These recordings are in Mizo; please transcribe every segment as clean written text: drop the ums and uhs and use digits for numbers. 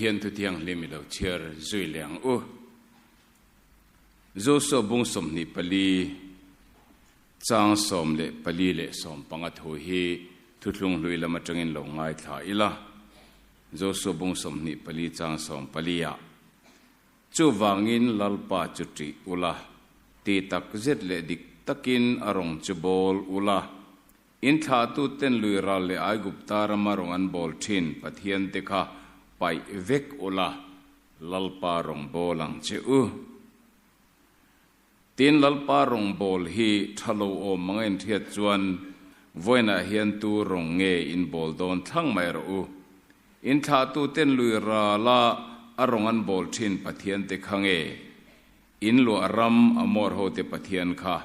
Pathian thu thianghlim i lo chhiar zui leh ang u. Joshua bung 24, chang 14 leh 15 thu hi thuthlung hlui lam atangin lo ngaithla ila. Joshua bung 24 chang 14 ah, Chuvangin Lalpa chu ṭih ula, ti tak zet leh dik takin a rawng chu bawl ula, In thlahtuten lui ral leh Aigupta rama rawng an bawl thin Pathiante kha paih vek ula, Lalpa rawng bawl ang che u. Tin, Lalpa rawng bawl hi tha lo awm anga inhriat chuan vawiinah hian tu rawng nge in bawl dawn thlang mai rawh u. In thlahtuten lui rala a rawng an bawl thin Pathiante kha nge in luah ram Amor hote Pathian kha?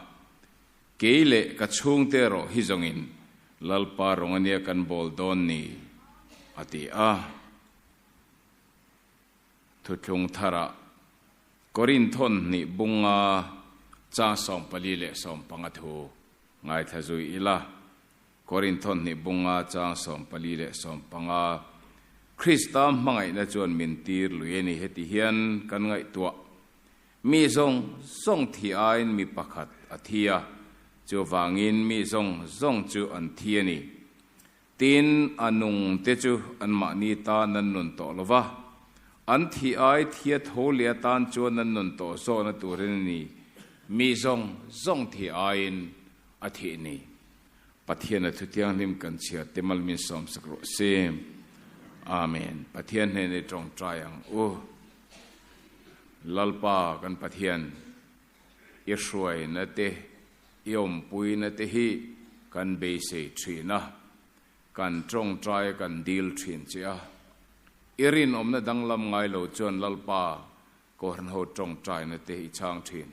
Kei leh ka chhungte erawh hi zawngin Lalpa rawng ania kan bawl dawn ni, a ti a. Thuthlung tharah Korinthon hnih bunga chang 14 leh 15 thu ngaithla zui ila. Korinthon hnih bunga chang 14 leh 15, Krista hmangaihna chuan min tir lui a ni, heti hian kan ngaihtuah. Mi zawng zawng thi aiin mi pakhat a thi a, chuvangin mi zawng zawng chu an thi a ni. Tin, a nungte chu anmahni tan an nun tawh lo va, an thi ai thia tho leh atan chuan an nun tawh zawhna turin a ni, mi zawng zawng thi aiin a thih ni. Pathian a thu thianghlim kan chhiar te mal min sawmsak rawh se. Amen. Pathian hnena i tawngtai ang u. Lalpa kan Pathian, i hruaina te, i awmpuina te hi kan beisei thin a, kan tawngtai a kan dil thin che a. I rinawmna danglam ngai lo chuan Lalpa Kohhran ho tawngtaina te i chhang thin.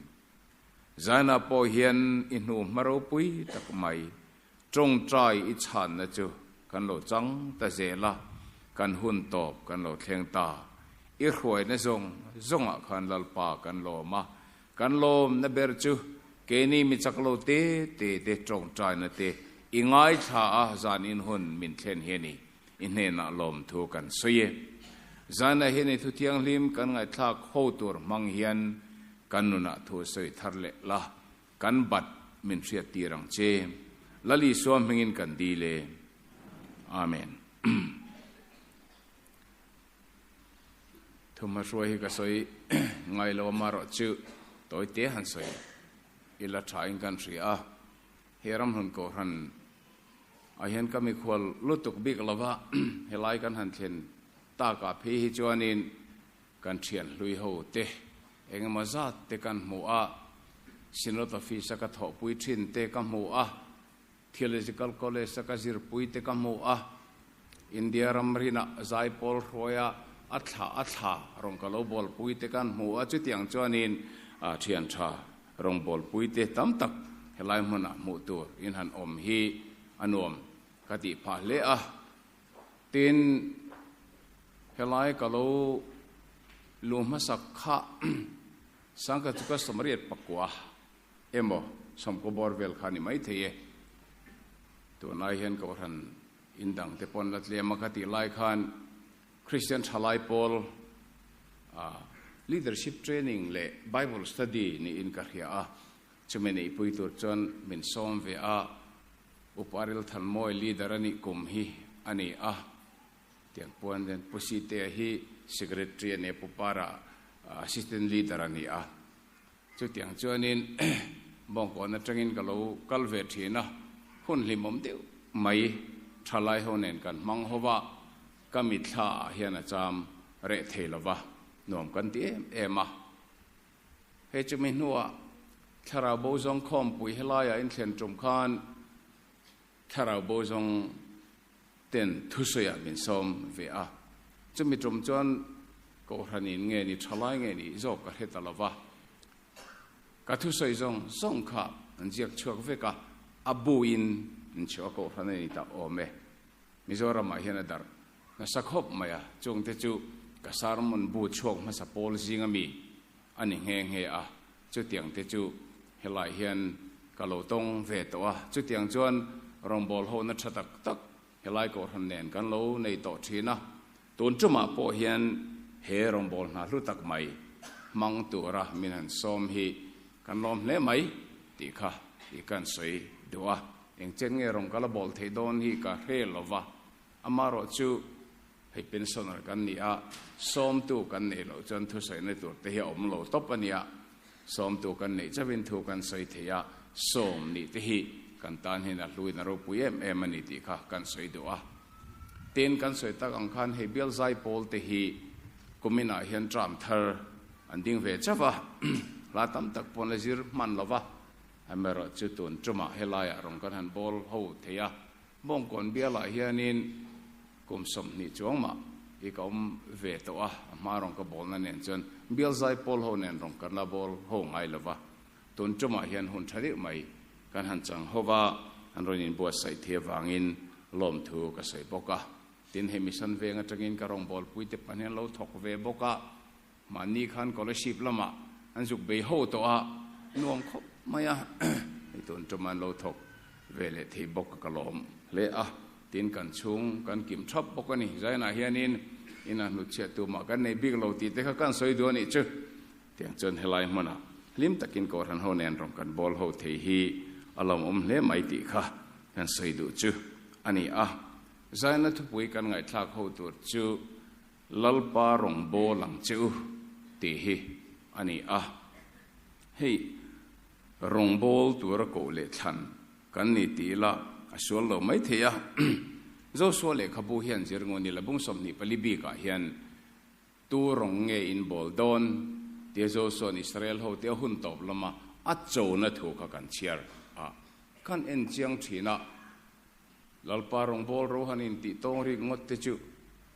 Zaina pawh hian i hnu hma ropui tak mai tawngtai i chhanna chu kan lo chang ta zel a, kan hun tawp kan lo thleng ta. I hruaina zawng zawngah khan Lalpa kan lawm a, kan lawmna ber chu keini mi chak lo te te te tawngtaina te i ngaithla a zan in hun min thlen hi a ni. I hnenah lawmthu kan sawi e. Zanah hian i thu thianghlim kan ngaihthlak ho tur hmang hian kan nunah thu sawi thar leh la, kan bat min hriat tir ang che. Lal Isua hmingin kan dil e. Amen. Thumhma hruai hi ka sawi ngai lo amarawh chu tawi te han sawi ila tha in kan hria a. He ramhlun kohhran ah hian ka mikhual lutuk bik lova helai kan han thlen takah phei hi chuanin kan thian hlui ho te engemaw zat te kan hmu a, Synod Office a ka thawhpui thin te ka hmu a, Theological College a ka zirpui te ka hmu a, India ramrinah zaipawl hruaia a thla a thla rawn ka lo bawlpui te kan hmu a, chutiang chuanin thian tha Rawngbawlpui te tam tak helai hmunah hmuh tur in han awm hi a nuam ka tih phah hle a. Tin, helai ka lo luh hmasak kha Sangka chu ka sawmriat pakua emaw sawmkaw bawr vel kha a ni maithei e. Tunlai hian Kohhran indang te pawn la tlem a ka tih lai khan Kristian thalai pawl leadership training leh Bible study niin ka hria a, chumi neihpui tur chuan min sawm ve a, Upa Rilthanmawi leader a nih kum hi a ni a, tiang puan hian Pu Sitea hi secretary a ni a, Pu Para assistant leader a ni a, chutiang chuanin Bawngkawn atangin ka lo kal ve thin a, hun hlimawm deuh mai thalai ho nen kan hmang ho va. Ka mitthla ah hian a cham reh thei lo va, nuam kan ti em em a. Hei chumi hnuah thlarau bo zawng khawmpui helaiah inthlen tum khan thlarau bo zawng ten thusawiah min sawm ve a. Chumi tum chuan Kohhranin nge ni thalai nge ni zawk ka hre ta lo va. Ka thusawi zawng zawng kha an ziak chhuak vek a, a buin an chhuah a Kohhran a ni ta awm e. Mizoramah hian a darh nasa khawp mai a, chungte chu ka sermon bu chhuak hmasa pawl zinga mi a ni nghe nghe a, chutiangte chu helai hian ka lo tawng ve tawh a, chutiang chuan rawngbâwl hona tha tak tak helai kohhran nen kan lo nei tawh thin a, tun tumah pawh hian He rawngbâwl hna hlu tak mai hmang tura min han sawm hi kan lawm hle mai tih kha i kan sawi duh a. Eng chen nge rawng ka la bawl theih dawn hi ka hre lo va, amarawh chu hei pensioner kan ni a, sawmtu kan neih loh chuan thusawina tur te hi a awm lo tawp a nia. Sawmtu kan neih chauhin thu kan sawi thei a, sawm nih te hi kan tan hian a hluin a ropui em em a ni tih kha kan sawi duh a. Tin, kan sawi tak ang khan hei bial zai pawl te hi kuminah hian term thar an ding ve chauh a, hla tam tak pawh an la zir hman lo va, amaherawhchu tun tumah helaiah rawn kan han bawl ho thei a. Bawngkawn bialah hianin kum 20 chuang mah hi ka awm ve tawh a, a hma rawn ka bawlna nen chuan bial zai pawl ho nen rawn kan la bawl ho ngai lo va, tun tumah hian hun tha deuh mai kan han chang ho va, an rawn inbuatsaih thei avangin lawmthu ka sawi bawk a. Tin, hei mission veng atangin ka rawngbawlpui te pahnih an lo thawk ve bawk a, Mahni khan Kolasib lamah an zuk bei ho tawh a, nuam khawp mai a, hei tun tum an lo thawk ve leh thei bawk ka lawm hle a, tin kan chhung kan kim thap bawk a ni. Zainah hianin inah hnutchhiah tumah kan nei bik lo tih te kha kan sawi duh a nih chu. Tiang chuan helai hmunah hlim takin Kohhran ho nen rawn kan bawl ho thei hi a lawmawm hle mai tih kha kan sawi duh chu a ni a. Zaina thupui kan ngaihthlak ho tur chu Lalpa rawn bawl ang che u tih hi a ni a. Hei rawn bawl tura koh leh thlan kan ni tih ila a sual lo mai thei a. Joshua lehkhabu hian zir ngun ila bung 24 bikah hian tu rawn nge in bawl dawn tia Joshua'n Israel hote a hun tawp lama a chona thu kha kan chhiar a, kan en chiang thin a. Lalpa rawngbâwl Rohan in tih tawng rik ngawt te chu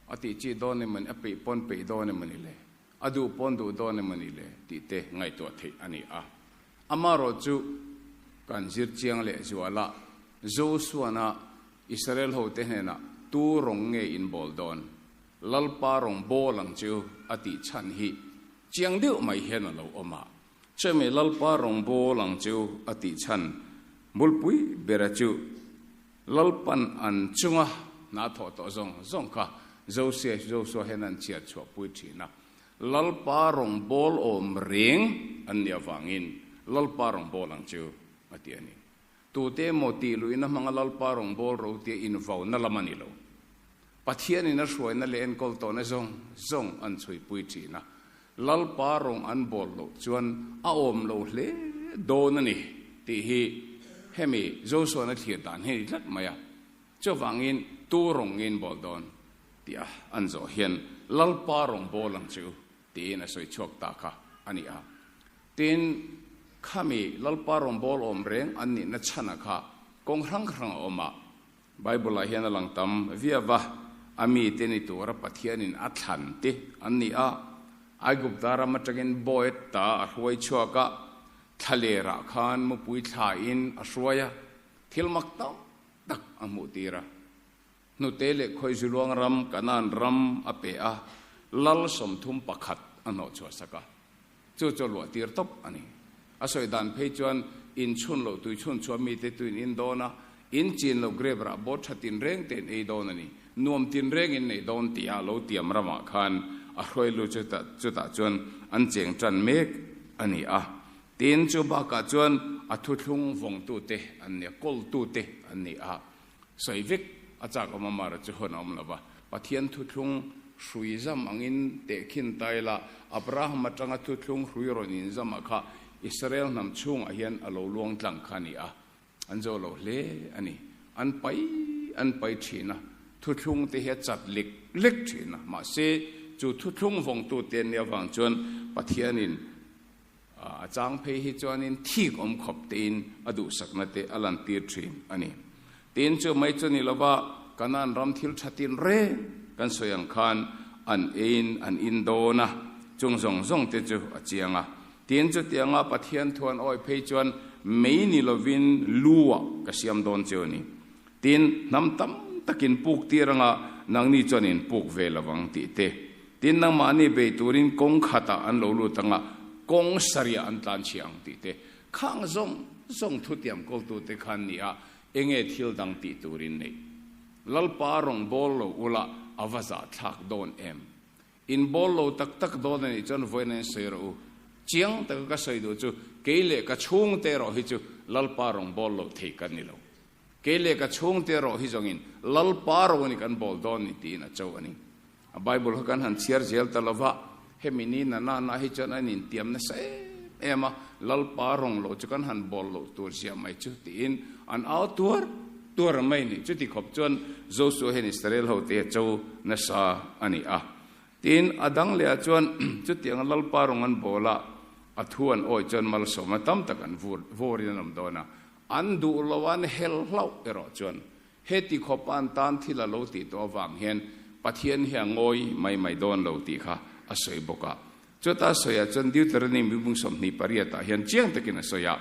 a tih chi dawn em ani, a peih pawn peih dawn em ani le, a duh pawn duh dawn em ani le tih te ngaihtuah theih a ni a. Amaherawh chu kan zir chiang leh zual a, Joshua-na Israel hote hnenah tu rawng nge in bawl dawn, Lalpa rawngbâwl ang chu a tih chhan hi chiang deuh mai hian a lo awm a. Chumi Lalpa rawngbâwl ang chu a tih chhan bulpui bera chu Lalpan an chunga hna thawh tawh zawng zawng kha Josia Josua hian an chhiat chhuahpui ṭhin a. Lalpa rawngbâwl awm reng an nih avângin Lalpa rawngbâwl ang chu a ti a ni. Tute emaw tih luihna hmanga Lalpa rawngbâwl ro tia invauna lam a ni lo. Pathianin a hruaina leh enkawl tawhna zawng zawng an chhuipui ṭhin a. Lalpa rawng an bawl loh chuan a awm lo hle dawn a ni tih hi hemi Joshua-na thlir dan hi a ni tlat mai a. Chuvangin tu rawng nge in bawl dawn tih a an zawh hian Lalpa rawng bawl ang che u tiin a sawi chhuak ta kha a ni a. Tin, khami Lalpa rawng bawl awm reng an nihna chhana kha kawng hrang hrang a awm a. Bible-ah hian a lang tam viau a, a mite ni tura Pathianin a thlan te an ni a. Aigupta ram atangin Boet ta a hruai chhuak a, thlalerah khan mupui thlain a hruai a, thil mak tam tak a hmuh tir a. Hnute leh Khawizuluang ram, Kanaan ram a pe a, lal 31 a hnawhchhuah sak a. Chu chu a luah tir tawp a ni. A sawi dan phei chuan in chhun loh tui chhun chhuah mite tuin in dawn a, in chin loh grape rah bawt tha tinreng te in ei dawn a ni. Nuam tinreng in nei dawn tih a lo tiam ramah khan a hruai lut chutah chutah chuan an cheng tan mek a ni a. Tin, chu bakah chuan a thuthlung vawngtute an ni a, kawltute an ni a. Sawi vek a chak awm a mara chu hun a awm lo va. Pathian thuthlung hrui zam angin tehkhin ta ila, Abraham atanga thuthlung hrui rawn inzama kha Israel hnam chhungah hian a lo luang tlang kha a ni a. An zo lo hle a ni. An pai an pai thin a, thuthlung te hi a chat lek lek thin a. Mahse, chu thuthlung vawngtute an nih avang chuan Pathianin A chang phei hi chuanin thik awm khawp tein a duhsakna te a lantir thin a ni. Tin, chu mai chu ni lova Kanaan ram thil tha tin reng kan sawi ang khan an eiin an in dawn a, chung zawng zawng te chu a chiang a. Tin, chutianga Pathian thu an awi phei chuan mei ni lovin lu-ah ka siam dawn cheu a ni. Tin, hnam tam takin puk tir anga nangni chuan in puk ve lovang tih te. Tin, nangmahni bei turin kawng khatah an lo lut anga kawng sarihah an tlan chhia ang tih te. Khang zawng zawng thutiam kawltute khan ni a, enge thil dang tih turin neih. Lalpa rawn bawl lo ula a va zahthlak dawn em? In bawl lo tak tak dawn a nih chuan vawiin a in sawi rawh u. Chiang taka ka sawi duh chu kei leh ka chhungte erawh hi chu Lalpa rawn bawl lo thei ka ni lo. Kei leh ka chhungte erawh hi zawngin Lalpa rawn i kan bawl dawn ni tiin a cho a ni. A Bible kha kan han chhiar zel ta lova, hemi ni na na na hi chuan an intiam nasa em em a, Lalpa rawn lo chu kan han bawl loh tur zia mai chu tiin an au tuar tuar mai ni. Chuti khawp chuan Josua hian Israel hote a cho nasa a ni a. Tin, a dang lehah chuan chutianga Lalpa rawn an bawl a, a thu an awih chuan malsawmna tam tak an vur vawrin an awm dawn a. An duh lo an hel hlauh erawh chuan heti khawpa an tan thil a lo tih tawh avang hian Pathian hi a ngawi mai mai dawn lo tih kha a sawi bawk a. Chuta sawiah chuan Deuteronomy mibung 28 ah hian chiang takin a sawi a,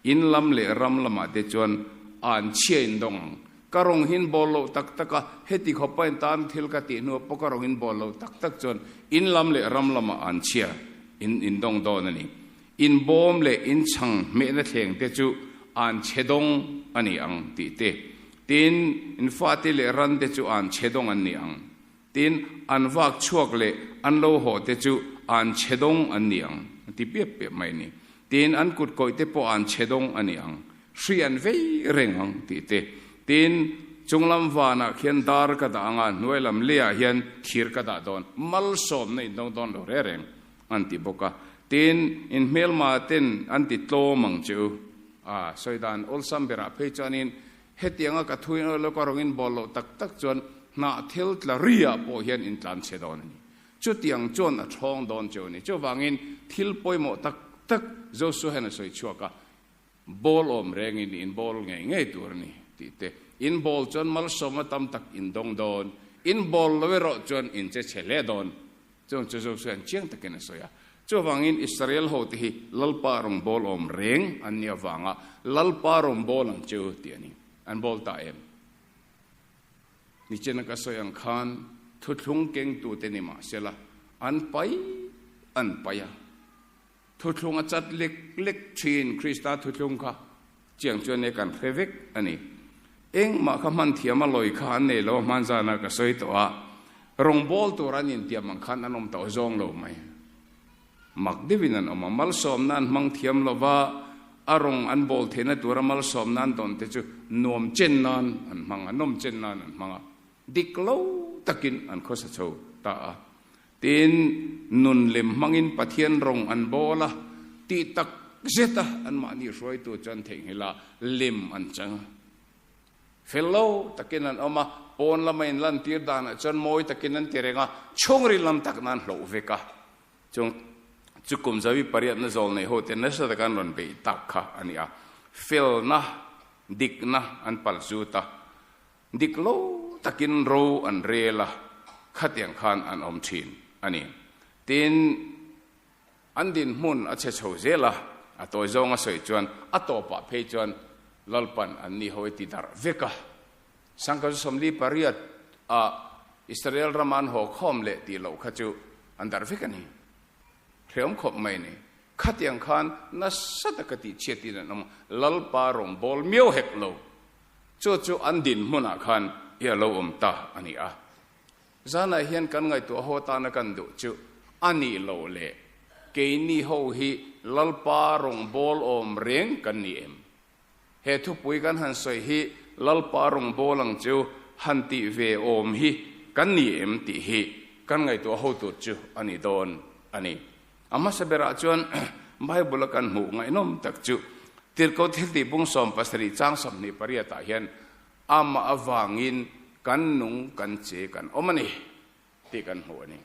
In lam leh ram lamah te chuan an chhia in dawng ang. Ka rawng hin bawl loh tak tak a, heti khawpa in tan thil ka tih hnuah pawh ka rawng in bawl loh tak tak chuan in lam leh ram lamah an chhia in in dawng dawn a ni. In bawm leh in chhang hmehna thleng te chu an chhe dawng a ni ang tih te. Tin, in fate leh ran te chu an chhe dawng an ni ang. Tin, an vak chhuak leh an lo haw te chu an chhe dawng an ni ang, a ti piap piap mai a ni. Tin, an kut kawih te pawh an chhe dawng a ni ang, hri an vei reng ang tih te. Tin, chunglam vanah khian dar ka dah ang a, hnuai lam leiah hian thir ka dah dawn, malsawmna in dawng dawn lo reng reng an ti bawk a. Tin, in hmelma ten an ti tlawm ang che u. A sawi dan awlsam berah phei chuanin Hetianga ka thuin aw lawka rawngin bawl loh tak tak chuan hnah thil tla riah pawh hian in tlan chhe dawn a ni. Chutiang chuan a thawng dawn cheu a ni. Chuvangin thil pawimawh tak tak Joshua hian a sawi chhuak a, Bawl awm rengin in bawl ngei ngei tur a ni tih te. In bawl chuan malsawmna tam tak in dawng dawn, in bawl lo erawh chuan in che chhe hle dawn. Chung chu Joshua hian chiang takin a sawi a. Chuvangin Israel hote hi Lalpa rawngbâwl awm reng an nih avanga Lalpa rawngbâwl ang che u tih a ni. An bâwl ta em? Nichina ka sawi ang khan thuthlung kengtute ni mah sela an pai an pai a. Thuthlung a chat lek lek thin Krista thuthlung kha chiang chuan e kan hre vek a ni. Engmah kha hman thiam a lawi kha an nei lo a hman zana ka sawi tawh a, rawngbawl tur an intiam ang khan an awm tawh zawng lo mai. Mak deuhin an awm a, malsawmna an hmang thiam lo va, a rawng an bawl theihna tura malsawmna an dawn te chu nuam chen nan an hmang a, nawm chen nan an hmang a, dik lo takin an khawsa chho ta a. Tin, nun lem hmangin Pathian rawng an bawl a, tih tak zet a anmahni hruaitu chuan theihnghilh a lem an chang a. Fel lo takin an awm a, pawn lama inlantir danah chuan mawi takin an ti reng a, chhungril lam tak nan hloh vek a. Chung chu kum zawi pariatna zawl nei hote nasa taka an rawn beih tak kha a ni a. Felna, dikna an pal zut a. Dik lo takin ro an rel a, khatiang khan an awm thin a ni. Tin, an dinhmun a chhe chho zel a, a tawi zawng a sawi chuan a tawpah phei chuan Lalpan an ni ho i ti darh vek a. Sangkhat 48 ah Israel rama an haw khawm leh tih loh kha chu an darh vek a ni. Hreawm khawp mai a ni. Khatiang khan nasa taka tihchhiatin an awm a, Lalpa rawngbâwl miau hek lo. Chu chu an dinhmunah khan i a lo awm ta a ni a. Zanah hian kan ngaihtuah ho atana kan duh chu a nih loh leh keini ho hi Lalpa rawngbâwl awm reng kan ni em? He thupui kan han sawi hi Lalpa rawngbâwl ang chu han tih ve awm hi kan ni em tih hi kan ngaihtuah ho tur chu a ni dawn a ni. A hmasa berah chuan Bible-a kan hmuh ngaihnawm tak chu Tirhkoh thiltih bung 17 chang 28 ah hian amah avangin kan nung kan che kan awm a ni tih kan hmuh a ni.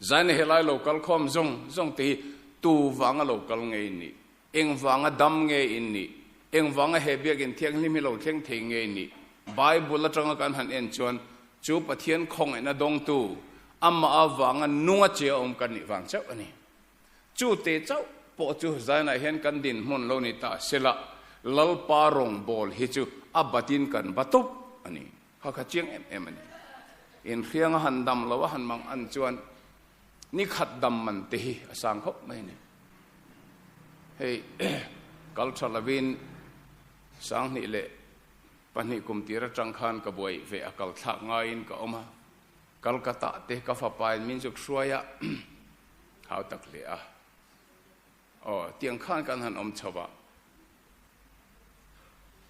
Zaina helai lo kal khawm zawng zawng te hi tu vanga lo kal nge in nih? Eng vanga dam nge in nih? Eng vanga he biakinn thianghlim hi lo thleng thei nge in nih? Bible atanga kan han en chuan chu Pathian khawngaihna dawngtu amah avanga nunga che a awm kan nih vang chauh a ni. Chu te chauh pawh chu zainah hian kan dinhmun lo ni ta sela, Lalpa rawngbâwl hi chu a batin kan ba tawp a ni. Kha kha chiang em em a ni. Inhrianga han dam lo a han mang an chuan ni khat dam man te hi a sang khawp mai a ni. Hei kal tha lovin 2002 kum tir atang khan ka buai ve a kal thlak ngaiin ka awm a. Calcutta te ka fapa in min zuk hruai a, hau tak hle a. Aw, tiang khan kan han awm chho a,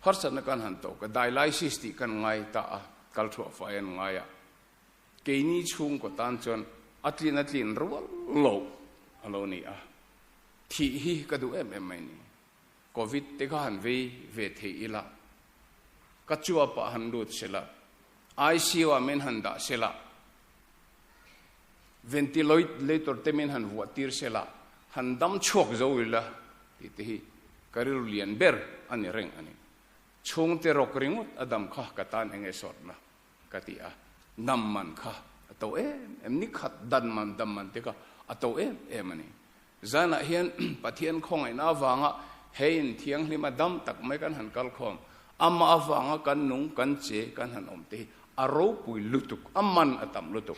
harsatna kan han tawk a, dialysis tih kan ngai ta a, kal thuah fai an ngai a. Keini chhungkaw tan chuan a tlin a tlin rual loh a lo ni a, thih hi ka duh em em mai ni. Covid te kha han vei ve thei ila, ka chuapah han lut sela, ICU ah min han dah sela, ventilator te min han vuah tir sela, han dam chhuak zo ila tih te hi ka rilru lian ber a ni reng a ni. Chhungte rawk ringawt a dam kha ka tan eng nge sawtna ka ti a, dam man kha a to em em, ni khat dan man dam man te kha a to em em a ni. Zanah hian Pathian khawngaihna avanga he in thianghlima dam tak mai kan han kal khawm, amah avanga kan nung, kan che, kan han awm te hi a ropui lutuk, a man a tam lutuk.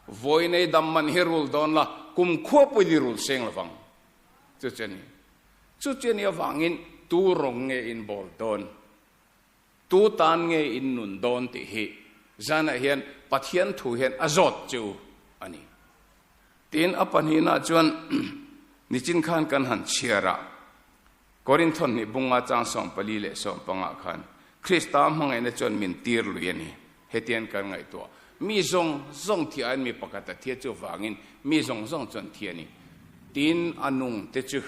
Vawi nei dam man hi rul dawn la, kum khua pawhin i rul seng lovang. Chu chu a ni. Chu chu a nih avangin tu rawng nge in bawl dawn? Tu tan nge in nun dawn tih hi zanah hian Pathian thu hian a zawt che u a ni. Tin, a pahnihna chuan nichin khan kan han chhiar a, Korinthon hnih bunga chang 14 leh 15 khan Krista hmangaihna chuan min tir lui a ni. Hetiang kan ngaihtuah. Mi zawng zawng thi aiin mi pakhat a thia chu vangin mi zawng zawng chuan thi a ni. Tin, a nung te chu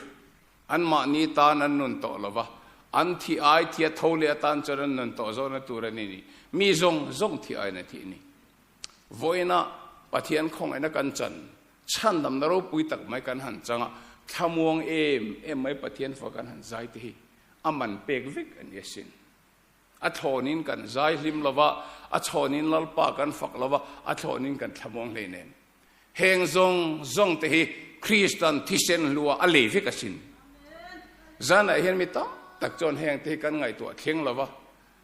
Anmahni tan an nun tawh lo va, an thi ai thia tho leh atan chuan an nun tawh zawhna tur a ni ni. Mi zawng zawng thi aiin a thih ni. Vawiina Pathian khawngaihna kan chan, chhandamna ropui tak mai kan han chang a, thlamuang em em mai Pathian fa kan han zai te hi a man pek vek a ni asin. A thlawnin kan zai hlim lo va, a chhawnin Lalpa kan fak lo va, a thlawnin kan thlamuang hleinem. Heng zawng zawng te hi Kristan thisen hlua a lei vek asin. Zanah hian mi tam tak chuan heng te hi kan ngaihtuah thleng lo va,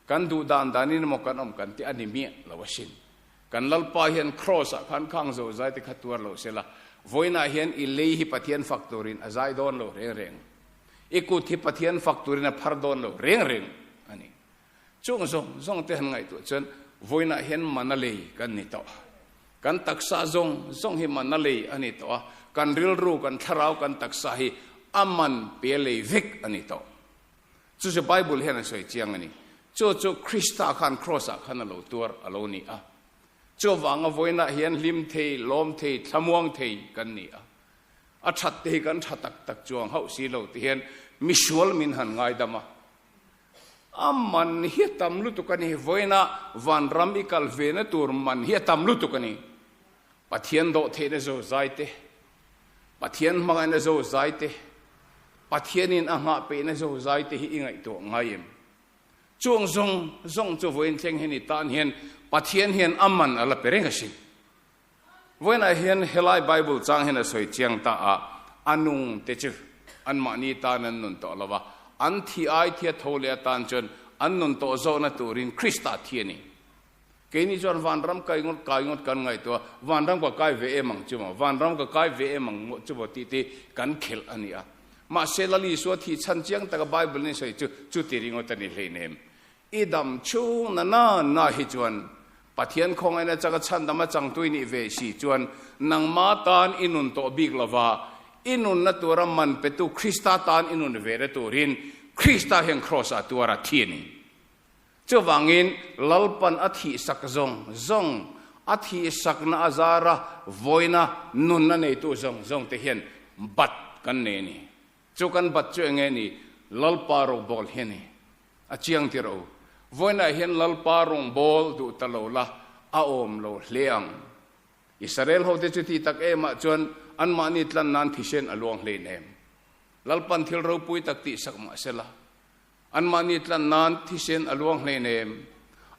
kan duh dan danin emaw kan awm kan tih a ni miah lo asin. Kan Lalpa hian Kraws ah khan khang zo zai te kha tuar lo sela, vawiinah hian i lei hi Pathian fak turin a zai dawn lo reng reng. I kut hi Pathian fak turin a phar dawn lo reng reng a ni. Chung zawng zawng te han ngaihtuah chuan vawiinah hian mana lei kan ni tawh. Kan taksa zawng zawng hi mana lei a ni tawh a, kan rilru, kan thlarau, kan taksa hi a man pe lei vek a ni tawh. Chu chu Bible hian a sawi chiang a ni. Chu chu Krista khan Kraws ah khan a lo tuar a lo ni a. Chuvanga vawiinah hian hlim thei, lawm thei, thlamuang thei kan ni a. A that te hi kan tha tak tak chuang hauh si lo ti hian misual min han ngaidam a. A man hi a tam lutuk a ni. Vawiina vanram i kal ve na tur man hi a tam lutuk a ni. Pathian dawh theihna zo zai te, Pathian hmangaihna zo zai te, Pathianin a nghah peihna zo zai te hi i ngaihtuah ngai em? Chuang zawng zawng chu vawiin thleng hi ni tan hian Pathian hian a man a la pe reng asin. Vawiinah hian helai Bible chang hian a sawi chiang ta a, a nung te chu anmahni tan an nun tawh lo va, an thi ai thia tho leh atan chuan an nun tawh zawhna turin Krista thi a ni. Keini chuan vanram kai ngawt kai ngawt kan ngaihtuah a, vanram ka kai ve em ang chu maw, vanram ka kai ve em ang maw chu maw tih te kan khelh a ni a. Mahse Lal Isua thih chhan chiang taka Bible in sawi chu chuti ringawt a ni hleinem. I dam chhung na na na hi chuan Pathian khawngaihna chaka chhandam a changtu i nih ve si chuan nangma tan i nun tawh bik lova, i nunna tura man petu Krista tan i nun ve na turin Krista hian Kraws ah tuar a thi a ni. Chuvangin Lalpan a thihsak zawng zawng, a thihsakna a zara vawiina nunna neitu zawng zawng te hian bat kan nei a ni. Chu kan bat chu enge ni? Lalpa rawngbawl hi a ni. A chiang tir o. Vawiinah hian Lalpa rawngbawl duh ta lo la, a awm lo hle ang. Israel hote chu ti tak emah chuan anmahni tlan nan thisen a luang hlein em? Lalpan thil ropui tak tihsak mah sela, anmahni tlan nan thisen a luang hlein em?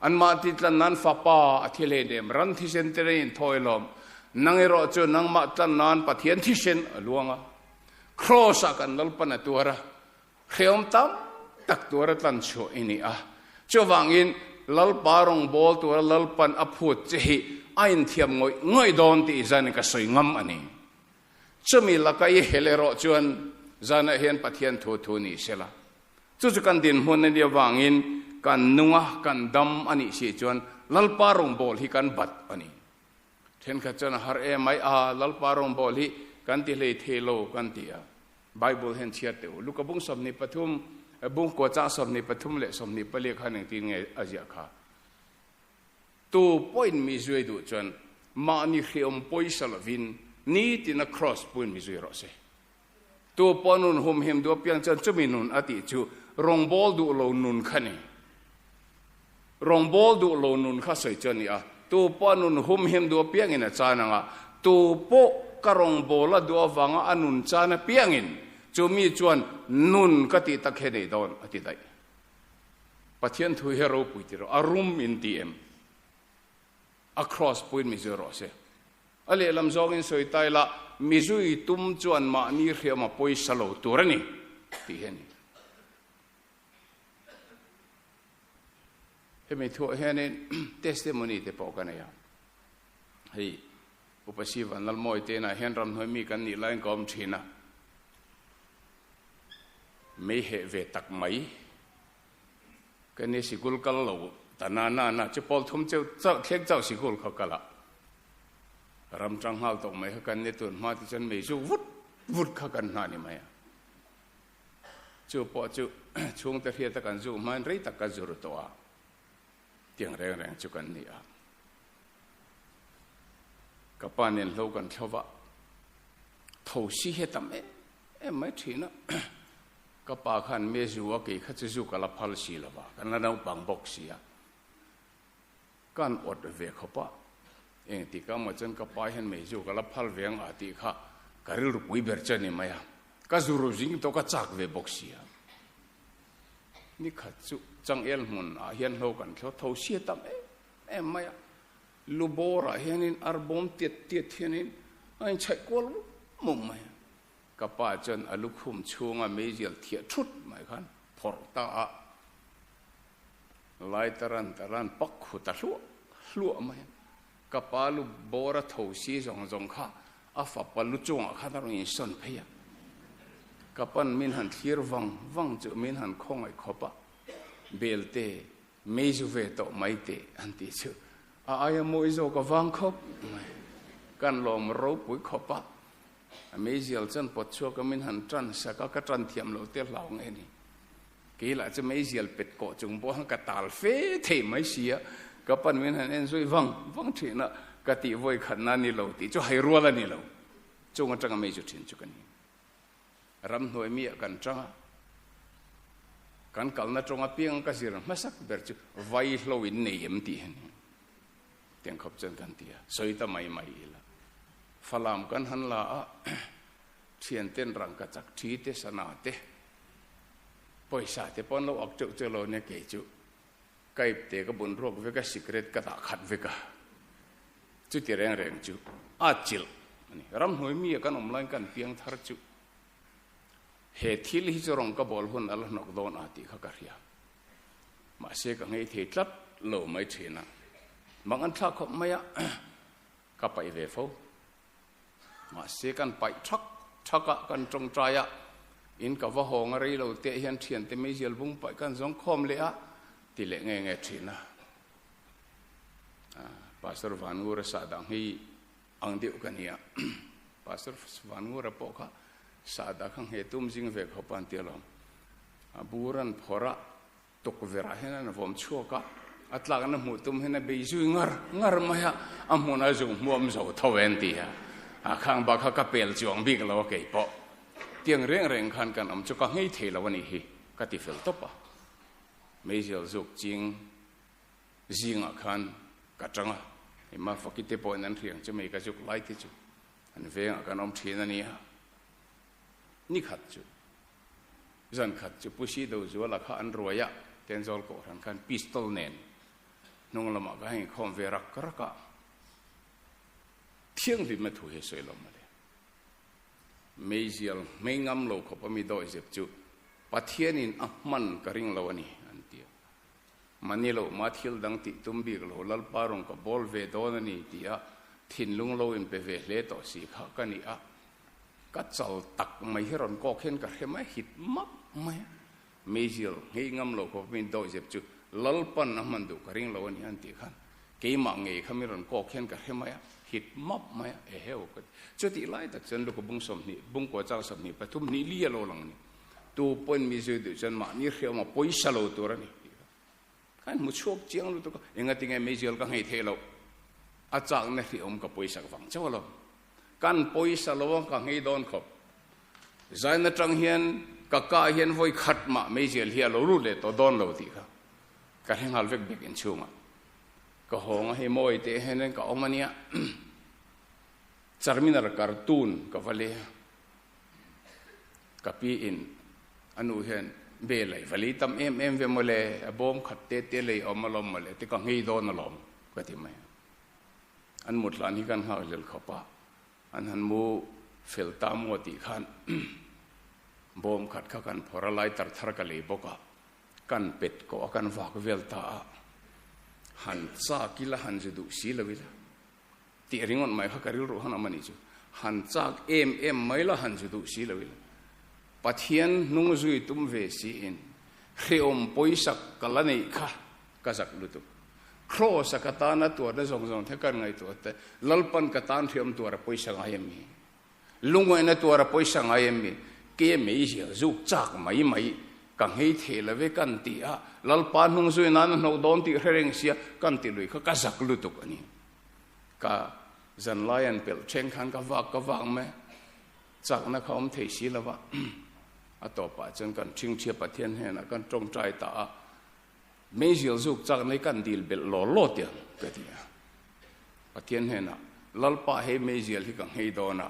Anmahni tlan nan fapa a thi hlein em? Ran thisen te rengin thawi lawm. Nang erawh chu nangmah tlan nan Pathian thisen a luang a. Kraws-ah kan Lalpan a tuar a. Hreawm tam tak tuara tlan chhuah i ni a. Chuvangin Lalpa rawngbawl tura Lalpan a phut che hi a inthiam ngawih ngawih dawn tih zanin ka sawi ngam a ni. Chumi laka i hel erawh chuan zanah hian Pathian thu thu ni sela. Chu chu kan dinhmun a nih avangin kan nunga kan dam a nih si chuan Lalpa rawngbawl hi kan bat a ni. Thenkhat chuan a har em mai a, Lalpa rawngbâwl hi kan ti hlei thei lo kan ti a. Bible hian chhiar teh u. Luka bung 23, bung kua chang 23 leh 24 khan engtin nge a ziah kha? Tu pawhin mi zui duh chuan mahni hriawm pawisa lovin nitina kraws puin mi zui rawh se. Tu pawh nun humhim duh apiang chuan chumi nun a tih chu rawngbâwl duh lo nun kha ni. Rawngbâwl duh lo nun kha sawi chu a ni a, tu pawh nun humhim duh apiangin a chan ang a, tu pawh ka rawngbâwl a duh avanga a nun chan apiangin chumi chuan nun ka tih tak hi a nei dawn a ti daih. Pathian thu hi a ropui ti rawh, a rum in ti em? A kraws puiin mi zui rawh se. A lehlam zawngin sawi ta ila, mi zui tum chuan mahni hriam a pawisa lo tur a ni, tih hi a ni. Hemi thuah hianin testimony te pawh ka nei a. Hei, Upa Sivan Lalmawi te inah hian ramhnuai mi kan nih laiin ka awm thin a. Mei heh ve tak mai. Ka ni sikul kal lo ta na na na chu pawl thum cheu chauh thleng chauh sikul kha kal a. Ram tang nghal tawh mai kha kan ni tun hma ti chuan mei zuk vut vut kha kan hna ni mai a. Chu pawh chu chhungte hriata kan zuk hmain rei tak ka zur tawh a. Tiang reng reng chu kan ni a. Ka pa nen hlo kan thlo va. Tho si hi a tam em em mai thin a. Ka pa khan me zu a kei kha chu zu ka la phal si lo va, kan la naupang bawk si a. Kan awt ve khawp a, engtik a maw chuan ka pa hian mei zu ka la phal ve ang a tih kha ka rilru pui ber chu a ni mai a. Ka zu ru zing tawh ka chak ve bawk si a. Ni khat chu changel hmun ah hian hlo kan thlo tho sia tam em em mai a. Lu bawr ah hianin arbawm tiat tiat hianin a inchhaih kual mum mum mai a. Ka pa chuan a lukhum chhunga meizial thiah thut mai khan phawrh ta a, lai taran taran pak khu ta hluah hluah mai a. Ka pa lu bawr a tho si zawng zawng kha a fapa lu chungah khan a rawn insawn phei a. Ka pan min han thlir vang vang chu min han khawngaih khawp a, Belte, mei zu ve tawh mai teh an tih chu a aia mawi zawk a vang khawp mai. Kan lawm ropui khawp a. A meizial chuan pawt chhuak a min han tan sak a, ka tan thiam lo te hlau nge ni. Kei lah chu meizial pet kawh chung pawh ka tal fe thei mai si a, ka pan min han en zui vang vang thin a, ka tih vawi khat na ni lo tih chu hai rual a ni lo. Chung atanga mei chu thin chu ka ni. Ramhnuai mi ah kan tang a, kan kalna tawng apiang ka zir hmasak ber chu vaihlo in nei em tih hi a ni. Tiang khawp chuan kan ti a, sawi ta mai mai ila. Falam kan han la a, thianten rangka chak thi te, sana te, pawisa te pawh an lo ak teuh teuh lo nia kei chu kaip te ka bun ruak vek a, sikret ka dah khat vek a. Chuti reng reng chu a chilh a ni. Ramhnuai mi a kan awm laiin kan piang thar chu he thil hi chu rawng ka bawl hun a la hnawk dawn a tih kha ka hria. Mahse ka ngei thei tlat lo mai thin a, mang an thlak khawp mai a, ka paih ve fo. Mahse kan paih thak thak a, kan tawngtai a, in ka va hawng a rei lo teh hian thiante meizial bung paih kan zawng khawm leh a, ti leh nge nge thin a. Pastor Vanngura sahdah hi ang deuh ka nia. Pastor Vanngura pawh kha sahdah kha nghe tum zing ve khawp a an ti alawm. A bur an phawrh a, tukverh ah hian an vawm chhuak a, a tlakna hmuh tum hian a bei zui ngar ngar mai a, a hmun a zung hmuam zo tho e an ti a. A khang bak kha ka pel chuang bik lo a kei pawh. Tiang reng reng khan kan awm chu ka nghei thei lo a nih hi, ka ti fel tawp a. Meizial zuk ching Zingah khan ka tang a, hei Mafaki te pawhin an hriang chu mei ka zuk lai te chu an vengah kan awm thin a nia. Ni khat chu, zan khat chu Pu Sido Zuala kha an ruai a, Tenzawl Kohhran khan pistol nen hnung lamah ka heng khawm ve rak rak a, thianghlimna thu hi a sawi lo mawle. Meizial hmei ngam lo khawp a mi dawihzep chu Pathianin a hman ka ring lo a ni, an ti a. Mahni loh mah thil dang tih tum bik lo, Lalpa rawn ka bawl ve dawn a ni ti a thinlung lo inpe ve hle tawh si kha ka ni a, ka chal tak mai hi rawn kawk hian ka hre mai hit map mai a, meizial nghei ngam lo khawp min dawihzep chu Lalpan a hman duh ka ring lo a ni an tih khan keimah ngei kha min rawn kawk hian ka hre mai a. Hit map mai a, eheu ka ti. Chutih lai tak chuan Luka bung 20, bungkua chang 23 hnih li a lo lang a ni. Tu pawhin mi zui duh chuan mahni hriawma pawisa lo tur a ni tih kha. Ka inhmu chhuak chiang lutuk a, engatinge meizial ka nghei theih loh? A chakna hriawm ka pawisak vang chauh alawm. Kan pawisa lo a ka nghei dawn khawp. Zain atang hian ka kah hian vawi khat mah meizial hi a lo lut leh tawh dawn lo tih kha ka hre nghal vek bik inchhungah. Ka hawng a hei mawi teh hian ka awm a nia. Charminar cartoon ka va le a. Ka pi in a nu hian be lei va lei tam em em ve mawle, a bawm khat te te lei awm alawm mawle ti ka nghei dawn alawm ka ti mai a. An mut hlan hi kan nghak hlel khawp a, an han mu fel ta maw tih khan bawm khat kha kan phawrh a, lighter thar ka lei bawk a, kan pet kawh a kan vak vel ta a, han chak ila han zu duh si lo ila. Tih ringawt mai kha ka rilru han awm a nih chu. Han chak em em mai la han zu duh si lo ila. Pathian hnung zui tum ve siin hrehawm pawisak ka la neih kha ka zak lutuk. Kraws a ka tana tuarna zawng zawng te kan ngaihtuah te Lalpan ka tan hrehawm tuar a pawisa ngai em mi? Lungaihna tuar a pawisa ngai em mi? Ke mei zial zuk chak mai mai ka nghei thei lo ve kan ti a, Lalpa hnung zui nan a hnawh dawn tih hre reng sia kan ti lui kha ka zak lutuk a ni. Ka zanlai an pelh then khan ka vak ka vak mai a, chakna kha awm thei si lo va, a tawpah chuan kan ṭhingṭhia Pathian hnenah kan ṭawngṭai ta a, meizial zuk chakna hi kan dil belh law law tiang ka ti a. Pathian hnenah, Lalpa hei meizial hi ka nghei dawn a,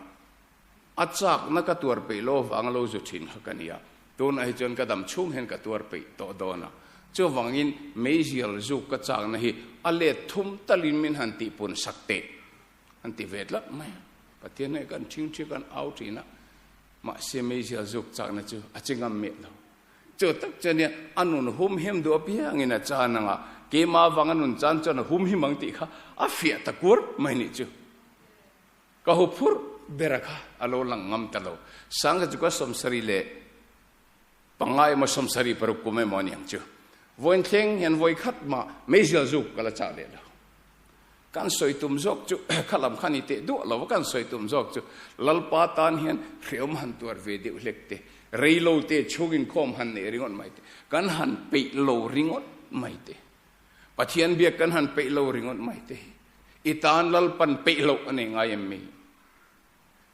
a chakna ka tuar peih lo avanga lo zu thin kha ka ni a, tunah hi chuan ka dam chhung hian ka tuar peih tawh dawn a, chuvangin meizial zuk ka chakna hi a let thum talin min han tihpun sak teh an ti ve tlat mai a. Pathian hei kan ṭhingṭhi kan au ṭhin a, mahse meizial zuk chakna chu a chi ngam miah lo. Chu tak chuan nia a nun hum him duh apiangin a chan anga keimah avanga nun chan chuan a hum him ang tih kha a fiah ta kur mai nih chu. Ka hu phurh ber a kha a lo lang ngam ta lo. Sangha chu ka 75 emaw 76 kum emaw a ni ang chu. Vawiin thleng hian vawi khat mah meizial zuk ka la chah leh lo. Kan sawi tum zawk chu kha lam kha ni teh duah lo va, kan sawi tum zawk chu Lalpa tan hian hreawm han tuar ve deuh hlek te, rei lo te chhung inkhawm han neih ringawt mai te, kan han peih lo ringawt mai te, Pathian biak kan han peih lo ringawt mai te hi i tan Lalpan peih loh a nei ngai em mi?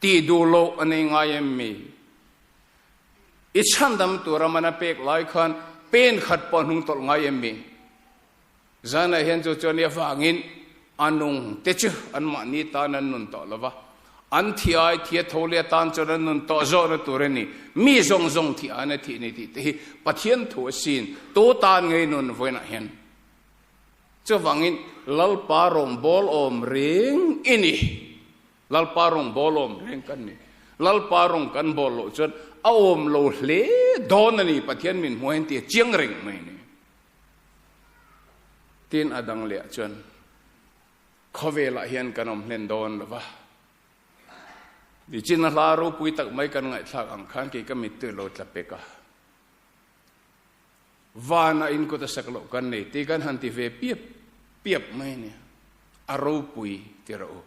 Tih duh loh a nei ngai em mi? I chhandam tura man a pek lai khan pen khat pawh a hnung tawlh ngai em mi? Zanah hian chu chuan i avangin a nung te chu anmahni tan an nun tawh lo va, an thi ai thi a tho leh atan chuan an nun tawh zawhna tur a ni. Mi zawng zawng thi aiin a thih ni tih te hi Pathian thu a sin, tu tan ngei nun vawiinah hian. Chuvangin Lalpa rawngbâwl awm reng i ni. Lalpa rawngbâwl awm reng kan ni. Lalpa rawng kan bâwl loh chuan a awm lo hle dawn a ni, Pathian min hmuh hian tih a chiang reng mai a ni. Tin a dang leh ah chuan khawvelah hian kan awm hlen dawn lo va. Nichin a hla ropui tak mai kan ngaihthlak ang khan kei ka mittui lo tla pek a. Vana in kut a sak loh kan nei tih kan han ti ve piap piap mai a nia. A ropui ti rawh u.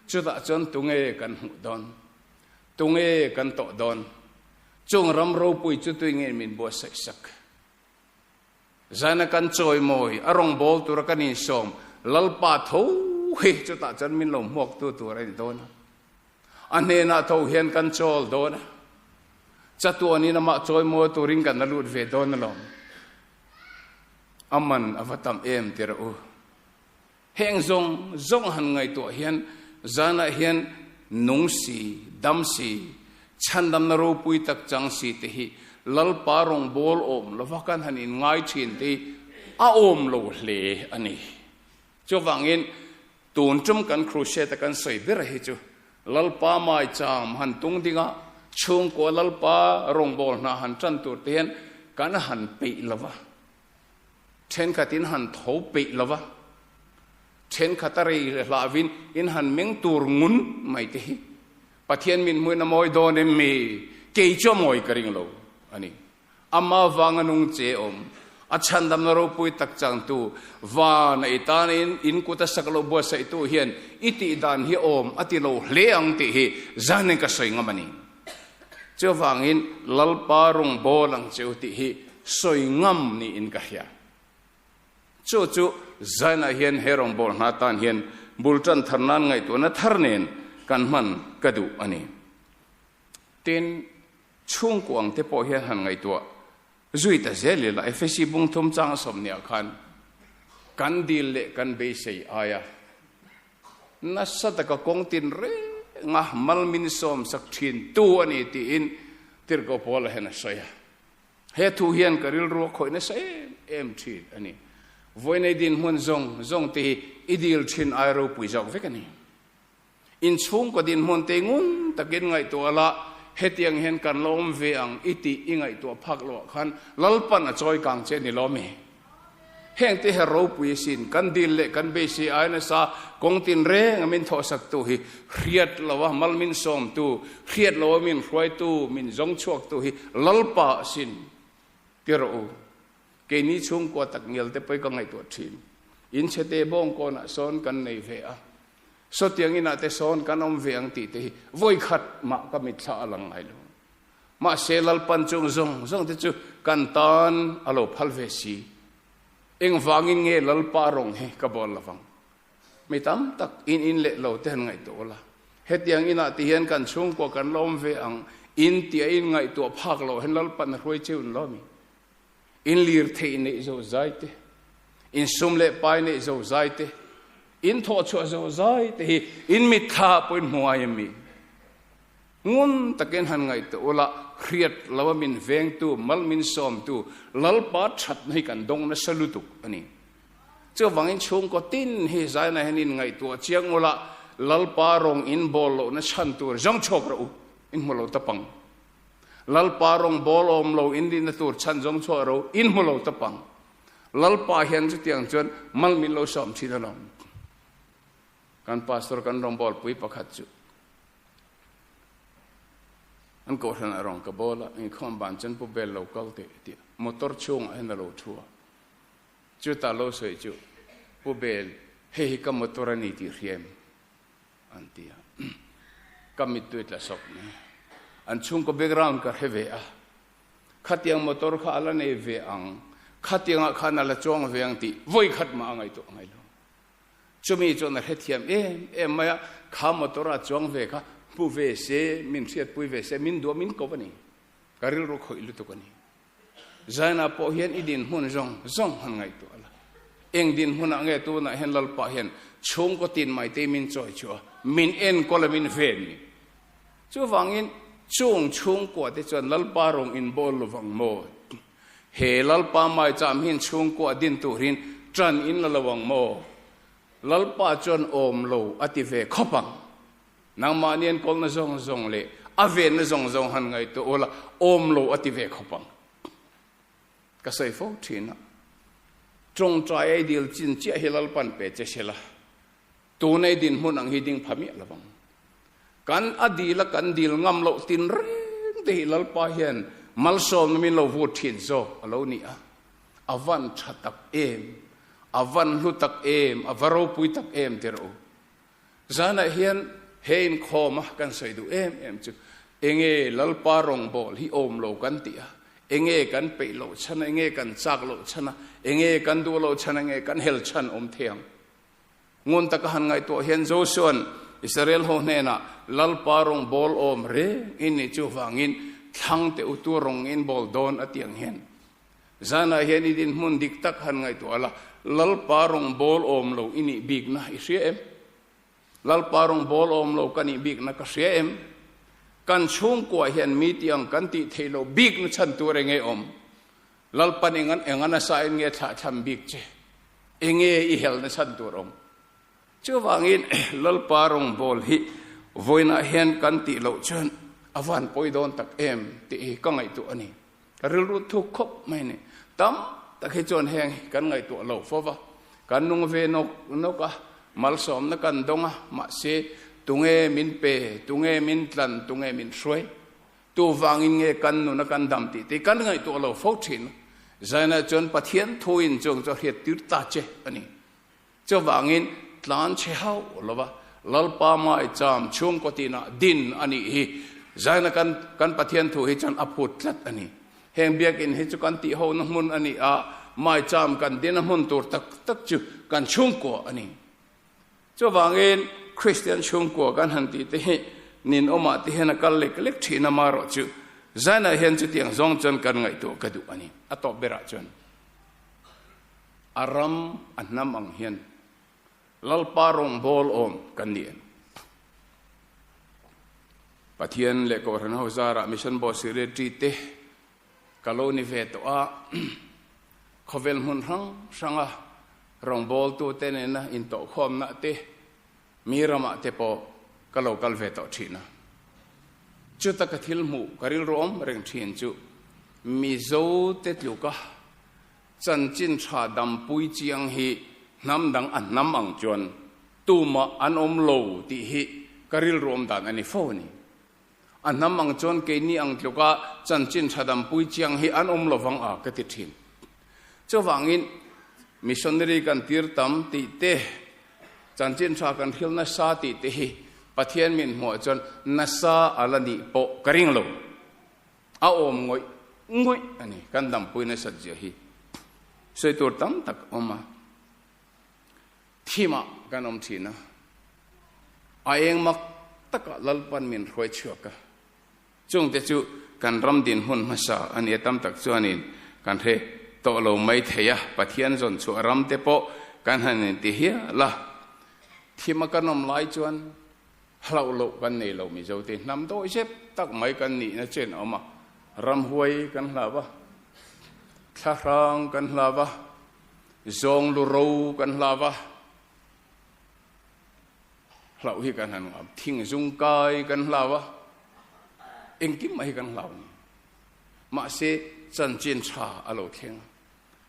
Chutah chuan tunge kan hmuh dawn? Tunge kan tawh dawn? Chung ram ropui chu tui nge min buatsaih sak? Zana kan chawimawi, a rawngbâwl tura kan insawm, Lalpa tho hi chutah chuan min lo hmuaktu tur a ni dawn a. A hnenah tho hian kan chawl dawn a. Chatuanin amah chawimawi turin kan la lut ve dawn alawm. A man a va tam em ti rawh u. Heng zawng zawng han ngaihtuah hian zanah hian nung si, dam si, chhandamna ropui tak chang si te hi Lalpa rawngbâwl awm lova kan han inngai ṭhin te hi a awm lo hle a ni. Chuvangin tun ṭum kan crusade-a kan sawi ber hi chu Lalpa maicham han tung dinga chhungkua Lalpa rawngbâwl hna han ṭan tur te hian kan han peih lova. Thenkhat in han tho peih lo va, thenkhat a rei leh hlahvin in han meng tur ngun mai te hi Pathian min hmuin a mawi dawn em mi? Kei chu a mawi ka ring lo a ni. Ama vanga nung che awm, A chhandamna ropui tak changtu van a i tanin in kut a sak lo buatsaihtu hian i tih dan hi awm a ti lo hle ang tih hi zanin ka sawi ngam a ni. Chuvangin Lalpa rawng bawl ang che u tih hi sawi ngam niin ka hria. Chu chu zainah hian he rawngbâwl hna tân hian bul ṭan thar nân ngaihtuahna thar nên kan hman ka duh a ni. Tin, chhûngkua ang te pawh hian han ngaihtuah zui ta zel ila, Efesi bung thum chang a sawmniah khân kan dil leh kan beisei aia nasa taka kawng tin renga mal min sawmsak ṭhintu a ni tiin Tirhkoh Paula hian a sawi a. He thu hian ka rilru a khawih nasa em em thin a ni. Vawiinei dinhmun zawng zawng te hi i dil thin ai ropui zawk vek a ni. Inchhungkaw dinhmun te ngun takin ngaihtuah la, hetiang hian kan la awm ve ang i tih i ngaihtuah phak loh ah khan Lalpan a chawi kang che a ni lawm e. Heng te hi ropui asin, kan dil leh kan beisei ai nasa kawng tin reng a min thawhsaktu hi hriat lo a mal min sawmtu, hriat lo a min hruaitu, min zawng chhuaktu hi Lalpa asin ti rawh u. Keini chhungkua tak ngial te pawh hi ka ngaihtuah thin. In chhete bawng kawnah sawn kan nei ve a, sawtiang inah te sawn kan awm ve ang tih te hi vawikhat mah ka mitthla a lang ngai lo. Mahse Lalpan chung zawng zawng te chu kan tan a lo phal ve si. Engvangin nge Lalpa rawng hi ka bawl lovang? Mi tam tak in in leh lo te han ngaihtuah ula. Hetiang inah ti hian kan chhungkua kan la awm ve ang, in tia in ngaihtuah phak loh hian Lalpan a hruai cheu in lo mi. In lir theih neih zo zai te, in sum leh pai neih zo zai te, in thawhchhuah zo zai te hi in mitthla pawhin hmu ngai em mi? Ngun takin han ngaihtuah ula, hriat loa min vengtu, mal min sawmtu Lalpa thatna hi kan dawng nasa lutuk a ni. Chuvangin chhungkaw tin hi zaina hian in ngaihtuah chiang ula, Lalpa rawng in bawl lohna chhan tur zawng chhuak rawh u, in hmu lo ta pang. Lalpa rawng bawl awm lo in nihna tur chhan zawng chhuak rawh u, in hmu lo ta pang. Lalpa hian chutiang chuan mal min lo sawm thin alawm. Kan pastor kan rawngbawlpui pakhat chu an kohhran a rawn ka bawl a, inkhawm ban chuan pu bel lo kal teh tih motor chhungah hian a lo thu a, chutah lo sawi chu pu bel hei hi ka motor a ni tih hria em an ti a, ka mittui tla sawk mai, an chhungkaw background ka hre ve a, khatiang motor kha a la nei ve ang, khatiangah khan a la chuang ve ang tih vawikhat mah a ngaihtuah ngai lo. Chumi chuan a hrethiam em em mai a, kha motor a chuang ve kha hmu ve se, min hriatpui ve se, min duah min ko a ni. Ka rilru khawih lutuk a ni. Zaina pawh hian i dinhmun zawng zawng han ngaihtuah la. Eng dinhmunah nge tunah hian Lalpa hian chhungkaw tin mai te min chawi chu a, min enkawl a min ven ni. Chuvangin chung chhungkua te chuan Lalpa rawng inbawl lovang maw? He Lalpa maicham hian chhungkua din turin ṭan in la lo ang maw? Lalpa chuan awm lo a ti ve khawp ang. Nangmahni an kawlna zawng zawng leh a venna zawng zawng han ngaihtuah ula, awm lo a ti ve khawp ang. Ka sawi fo ṭhin a, ṭawngṭai ei dil chin chiah hi Lalpan pe che sela, tunei dinhmun ang hi ding pha miah lovang. Kan a dil a kan dil ngam loh tin reng te hi Lalpa hian malsawmna min lo vut thin zawk a lo ni a. A van tha tak em, a van hlu tak em, a va ropui tak em ti rawh u. Zanah hian he inkhawm a kan sawi duh em em chu enge Lalpa rawngbâwl hi awm lo kan tih a, enge kan peih loh chhan a, enge kan chak loh chhan a, enge kan duh loh chhan a, enge kan hel chhan awm thei ang. Ngun taka han ngaihtuah hian Josua'n Israel ho hnenah Lalpa rawng bawl awm reng in nih chuvangin thlang teh u tu rawng in bawl dawn a tih ang hian zanah hian i dinhmun dik tak han ngaihtuah la, Lalpa rawng bawl awm lo i nih bikna i hria em? Lalpa rawng bawl awm lo ka nih bikna ka hria em? Kan chhungkua hian mi tih ang kan tih theih loh bikna chhan tur enge awm? Lalpan engan enga nasa in nge thlah thlam bik che? Enge i helna chhan tur awm? Chuvangin Lalpa rawngbâwl hi vawiinah hian kan tih loh chuan a van pawi dawn tak em tih hi ka ngaihtuah a ni. Ka rilru thuk khawp mai a ni. Tam tak hi chuan heng hi kan ngaihtuah lo fo va, kan nung ve nawk nawk a, malsawmna kan dawng a, mahse tunge min pe, tunge min tlan, tunge min hruai? Tuvangin nge kan nuna kan dam tih te kan ngaihtuah lo fo thin. Zaina chuan Pathian thuin chung chu a hriat tir ta che a ni. Chuvangin tlan chhe hauh lova Lalpa maicham chhungkaw tinah din a nih hi Zaina kan kan Pathian thu hi chuan a phut tlat a ni. Heng biakinn hi chu kan tihhona hmun a ni a, maicham kan dina hmun tur tak tak chu kan chhungkua a ni. Chuvangin Kristian chhungkua kan han tih te hi ninawmah te hian a kal lek lek thin a, marawh chu Zaina hian chutiang zawng chuan kan ngaihtuah ka duh a ni. A tawp berah chuan a ram a hnam ang hian Lalpa rawngbâwl awm kan ni em? Pathian leh Kohhran ho zarah Mission Board Secretary te ka lo ni ve tawh a, khawvel hmun hrang hranga rawngbâwltute nena intawhkhawmna te, mi ramah te pawh ka lo kal ve tawh ṭhin a. Chuta ka thil hmuh ka rilru awm reng ṭhin chu Mizote tluka Chanchin tha dampui chiang hi hnam dang a hnam ang chuan tumah an awm lo tih hi ka rilru awm dan a ni fo a ni. A hnam ang chuan keini ang tluka chanchin tha dampui chiang hi an awm lovang a ka ti thin. Chuvangin missionary kan tir tam tih te, chanchin tha kan hril nasa tih te hi Pathian min hmuah chuan nasa a la nih pawh ka ring lo. A awm ngawih ngawih a ni. Kan dampui nasat zia hi sawi tur tam tak a awm a. Thimah kan awm thin a, a eng mak takah Lalpan min hruai chhuak a. Chungte chu kan ram dinhmun hmasa a nia tam tak chuanin kan hre tawh lo mai thei a, Pathian zawn chhuah ram te pawh kan han inti hial a. Thima kan awm lai chuan Hlauh loh kan nei lo Mizo te hnam dawi zep tak mai kan nihna chen a awm a, ramhuai kan hlau a, thlahrang kan hlau a, zawng lu ro kan hlau a, hlauh hi kan han ngam, thing zung kai kan hlau a, engkim mai hi kan hlau a ni. Mahse chanchin tha a lo thleng a,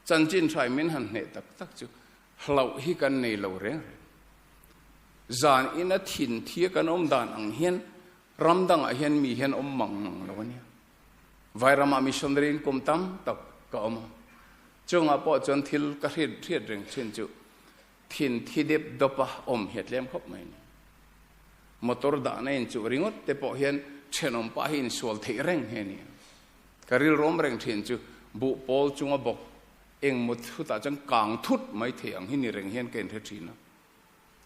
chanchin tha in min han hneh tak tak chu Hlauh hi kan nei lo reng reng. Zan ina thin thia kan awm dan ang hian ram dangah hian mi hian awm mang mang lo a nia. Vairamah missionary in kum tam tak ka awm a. Chungah pawh chuan thil ka hriat hriat reng thin chu thin thi dep dawpa awm hi a tlem khawp mai a ni. Motor dahna in chuh ringawt te pawh hian thenawm pah hi insual theih reng hi a ni. Ka rilru awm reng thin chu buh pawl chunga bawk Engmaw thutah chuan kang thut mai thei ang hi ni reng hian ka inhre thin a.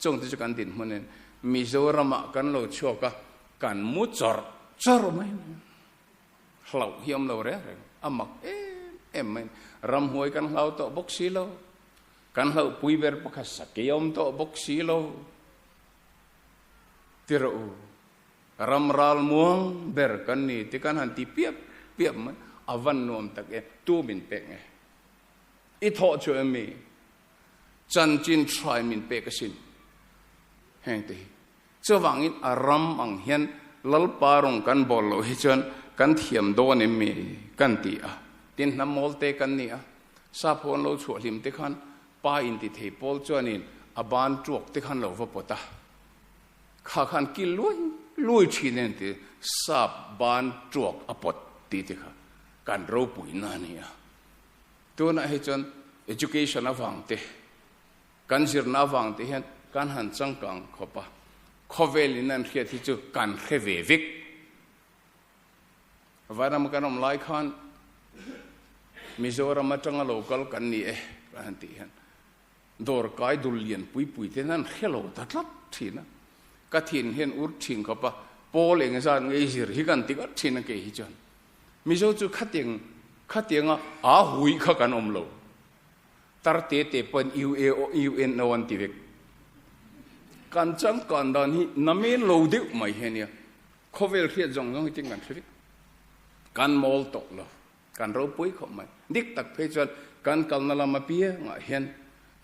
Chungte chu kan dinhmun in Mizoramah kan lo chhuak a, kan mu chawrh chawrh mai a ni. Hlauh hi awm lo reng reng, a mak em em mai a ni. Ramhuai kan hlau tawh bawk si lo, kan hlauhpui ber pakhat sakei a awm tawh bawk si lo. Ti rawh u, Ram ral muang ber kan ni ti kan han ti piap piap mai, a van nuam tak e, tu min pek nge? I thawh chu em mi? Chanchin hrai min pek asin. Heng te hi. Chuvangin a ram ang hian Lalpa rawng kan bawl loh hi chuan kan thiam dawn em mi kan ti a. Tin hnam mawl te kan ni a, sap ho an lo chhuah hlim te khan pa inti thei pawl chuanin a ban tuak te khan lo va pawt a. Kha khan ki luai luai thin a ni sap ban tuak a pawt tih te kha kan ropui na a ni a. Tunah hi chuan education avang te, kan zirna avang te hian kan han changkang khawp a, khawvel in an hriat hi chu kan hre ve vek. Vairam kan awm lai khan Mizoram atanga lo kal kan ni e kan han tih hian Dawr kai dul lian pui pui te hian an hre lo ta tlat thin a, ka thin hian ur thin khawp a, Paul eng zat nge i zir hi kan ti ngat thin a kei hi chuan. Mizo chu khatiang khatianga aa hui kha kan awm lo. Tar te te pawhin UAO UNO an ti vek. Kan changkan dan hi namen lo deuh mai hi a nia. Khawvel hriat zawng zawng hi tin kan hre vek. Kan mawl tawh lo. Kan ropui khawp mai. Dik tak phei chuan kan kalna lam apiangah hian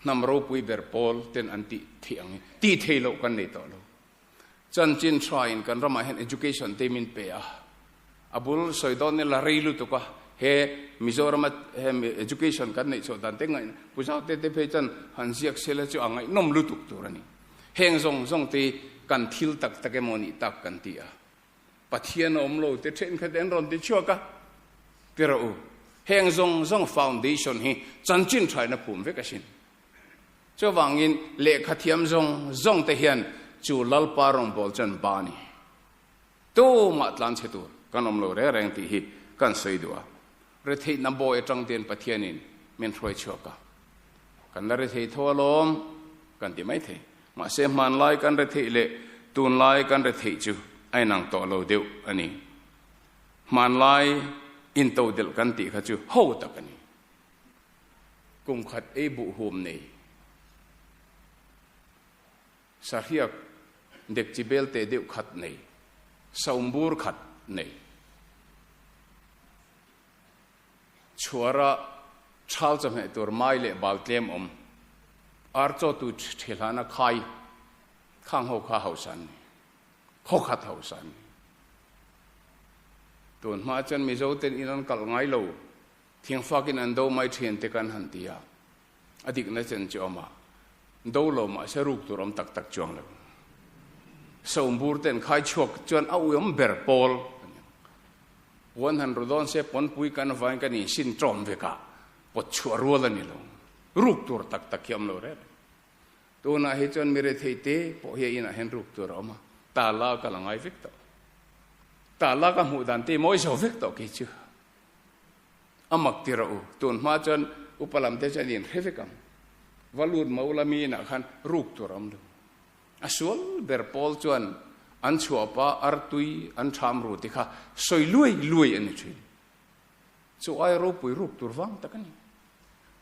hnam ropui ber pawl ten an tih theih ang hi tih thei loh kan nei tawh lo. Chanchin thain kan ramah hian education te min pe a, a bul sawi dawn nila rei lutuk a, he Mizorama he education kan neih chhuah dan te ngaih Pu Zaute te phei chuan han ziak sela chu a ngaihnawm lutuk tur a ni. Heng zawng zawng te hi kan thil tak tak emaw nih tak kan ti a. Pathian a awm lo te thenkhat an rawn ti chhuak a, ti rawh u. Heng zawng zawng foundation hi chanchin thaina phum vek asin. Chuvangin lehkha thiam zawng zawng te hian chu Lalpa rawngbâwl chu an ba a ni. Tumah tlan chhe tur kan awm lo reng reng tih hi kan sawi duh a. Retheihna bawi atang ten Pathianin min hruai chhuak a. Kan la rethei tho alawm kan ti mai thei. Mahse hmanlai kan retheih leh tunlai kan retheih chu a inang tawh lo deuh a ni. Hmanlai intodelh kan tih kha chu ho tak a ni. Kum khat ei buh hum nei. Sahriak dekchi belte deuh khat nei. Saumbur khat nei. Chhuara thal chawhmeh tur mai leh bal tlem awm. Ar chaw tu ṭhihlana khai khang ho kha hausa an ni. Khaw khat hausa an ni. Tun hma chuan Mizo ten in an kalh ngai lo. Thingfakin an do mai ṭhian te kan han ti a, a dikna chen chu awm a, do lo mahse ruk tur awm tak tak chuang lo. Sombur ten khai chhuak chuan a uiawm ber pawl a ni ang. Puan han ru dawn se pawnpui kan vain kan insin ṭawm vek a, pawt chhuah rual a ni lo. Ruk tur tak tak hi awm lo reng. Tunah hi chuan mi rethei te pawh hi a inah hian ruk tur a awm a, tala ka la ngai vek tawh. Tala ka hmuh dan te i mawi zo vek tawh kei chu. A mak ti rawh u, tun hma chuan upa lam te chuan in hre vek ang. Va lut mo la mi inah khan ruk tur a awm lo. A sual ber pawl chuan an chhuahpa artui an ṭham ru ti kha sawi luai luai a ni ṭhin. Chu ai ropui ruk tur vang tak a ni.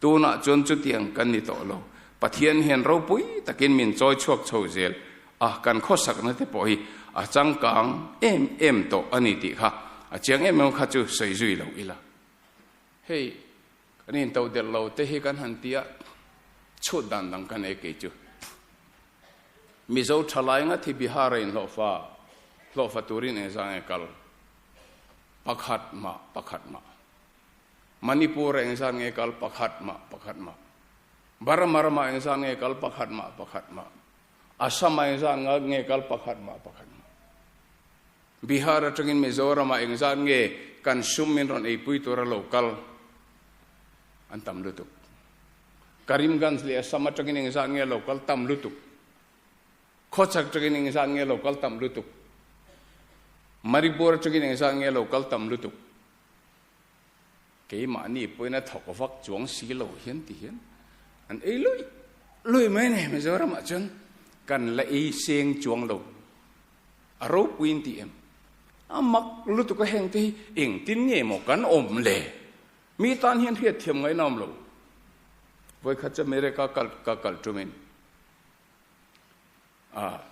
Tunah chuan chutiang kan ni tawh lo. Pathian hian ropui takin min chawi chhuak chho zel a, kan khawsakna te pawh hi a changkang em em tawh a ni tih kha a chiang em em kha chu sawi zui lo ila. Hei, kan into delh lo te hi kan han tia chhut dan dang ka nei kei chu. Mizo thalai ngat hi Bihar a inhlawhfa, hlawhfa turin engzah nge kal? Pakhat mah, pakhat mah. Manipur engzat nge kal pakhat mah pakhat mah. Burma ramah engzat nge kal pakhat mah pakhat mah. Assam ah engzat nge kal pakhat mah pakhat mah. Bihar atangin Mizoram ah engzat nge kan sum min rawn eipui tura lo kal an tam lutuk. Karimganj leh Assam atangin engzat nge lo kal tam lutuk. Khawchhak atangin engzat nge lo kal tam lutuk. Manipur atangin engzat nge lo kal tam lutuk. Keimahni pawhin a thawk vak chuang si lo hian ti hian an ei luih luih mai a ni. Mizoramah chuan kan la ei seng chuang lo. A ropuiin ti em? A mak lutuk a heng te hi engtin nge maw kan awm le? Mi tan hian hriatthiam ngaihna awm lo. Vawikhat chu America kal ka kal tumin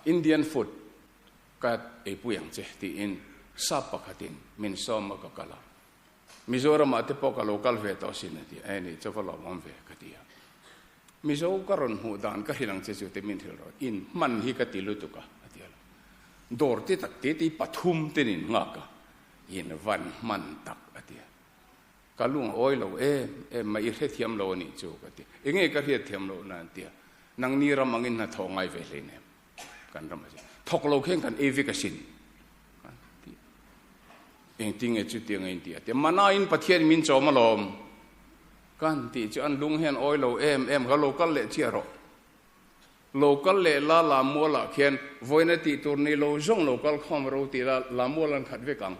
Indian food ka eipui ang che tiin sap pakhatin min sawm a ka kal a. Mizoramah te pawh ka lo kal ve tawh sin a ti a, eni chu va lawmawm ve ka ti a. Mizo ka rawn hmuh dan ka hrilh ang che chu te min hrilh rawh, in hman hi ka ti lutuk a a ti a lo. Dawr te tak te te pathum ten in nghak a, in van hman tak a ti a. Ka lung a awi lo em em mai, i hrethiam lo a nih chu ka ti. Enge ka hriatthiam loh na an ti a, nangni ram angin hna thawh ngai ve hlein em? Kan ram a si. Thawk lo khian kan ei vek asin. Kan ti. Engtin nge chutiang a inti a ti. Manain Pathian min chawm alawm. Kan tih chu an lung hian awi lo em em ka lo kal leh chiah rawh. Lo kal leh la Lamualah khian vawiina tih tur ni lo zawng lo kal khawm ro tih la Lamual an khat vek ang.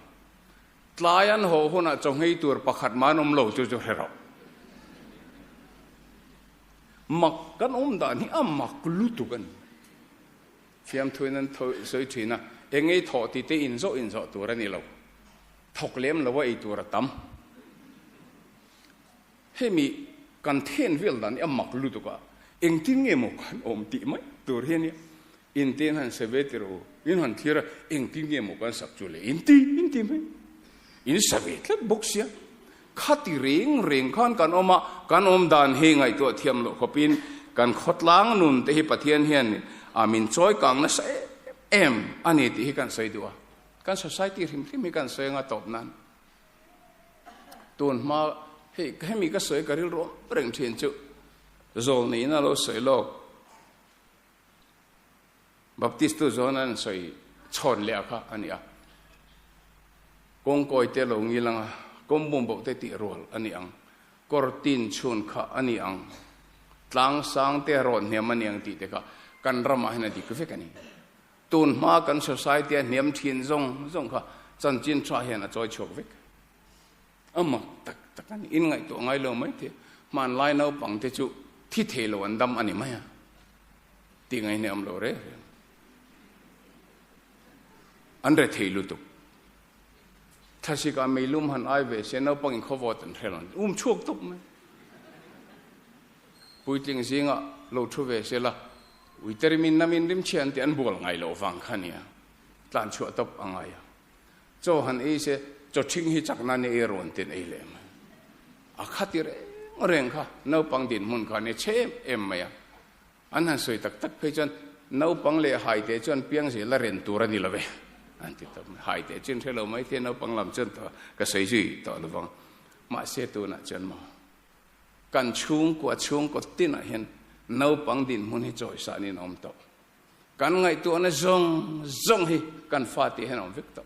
Tlai an haw hunah chawngei tur pakhat mah an awm lo chu chu hre rawh. Mak kan awm dan hi a mak lutuk a ni. Fiamthuin an sawi thin a, engei thawh ti te inzawh inzawh tur a ni lo. Thawk lem lo a ei tur a tam. Hemi kan then vel dan hi a mak lutuk a, engtin nge maw kan awm tih mai tur hi a nia. Inte in han sa ve tir u, in han thlir a, engtin nge maw kan sak chu le inti inti mai. In sa ve tlat bawk sia. Khati reng reng khan kan awm a, kan awm dan hi ngaihtuah thiam loh khawpin kan khawtlang nun te hi Pathian hian a min chawi kang nasa em em a ni tih hi kan sawi duh a. Kan society hrim hrim hi kan sawi anga tawp nan. Tun hma hei hemi ka sawi ka rilru awm reng thin chu zawl neiin a lo sawi lawk. Baptist tu zawn an sawi chhawn leh a kha a ni a. Kawngkawi te lo ngil anga. Kawng bumboh te tih rual a ni ang. Kawr tin chhun kha a ni ang. Tlang sang te rawn hniam a ni ang tih te kha kan ramah hian a dik vek a ni. Tun hma kan society a hniam thin zawng zawng kha chanchin tha hian a chawi chhuak vek. A mak tak tak a ni. In ngaihtuah ngai lo mai thei. Hmanlai naupang te chu thi thei lo an dam a ni mai a. Tih ngaihna awm lo reng reng. An re thei lutuk. Thlasik ah meilum han ai ve se naupang in khawvawt an hre lo. Um chhuak tawp mai. Puitling zingah lo thu ve se la, Uiterimin namin rimchhia an tih an bual ngai loh vang kha nia. Tlan chhuah tawp a ngai a. Chaw han ei se, chaw ṭhing hi chak nan i ei rawn tin ei leh mai. A khati reng reng kha naupang dinhmun kha a ni chhe em em mai a. An han sawi tak tak phei chuan naupang leh haite chuan piang zel a ren tur a ni lo ve an ti tawp mai. Haite chu in hre lo mai thei naupang lam chuan tawh ka sawi zui tawh lo vang. Mahse tunah chuan maw kan chhungkua chhungkaw tinah hian naupang dinhmun hi chawisan in awm tawh. Kan ngaihtuahna zawng zawng hi kan fate hian a awm vek tawh.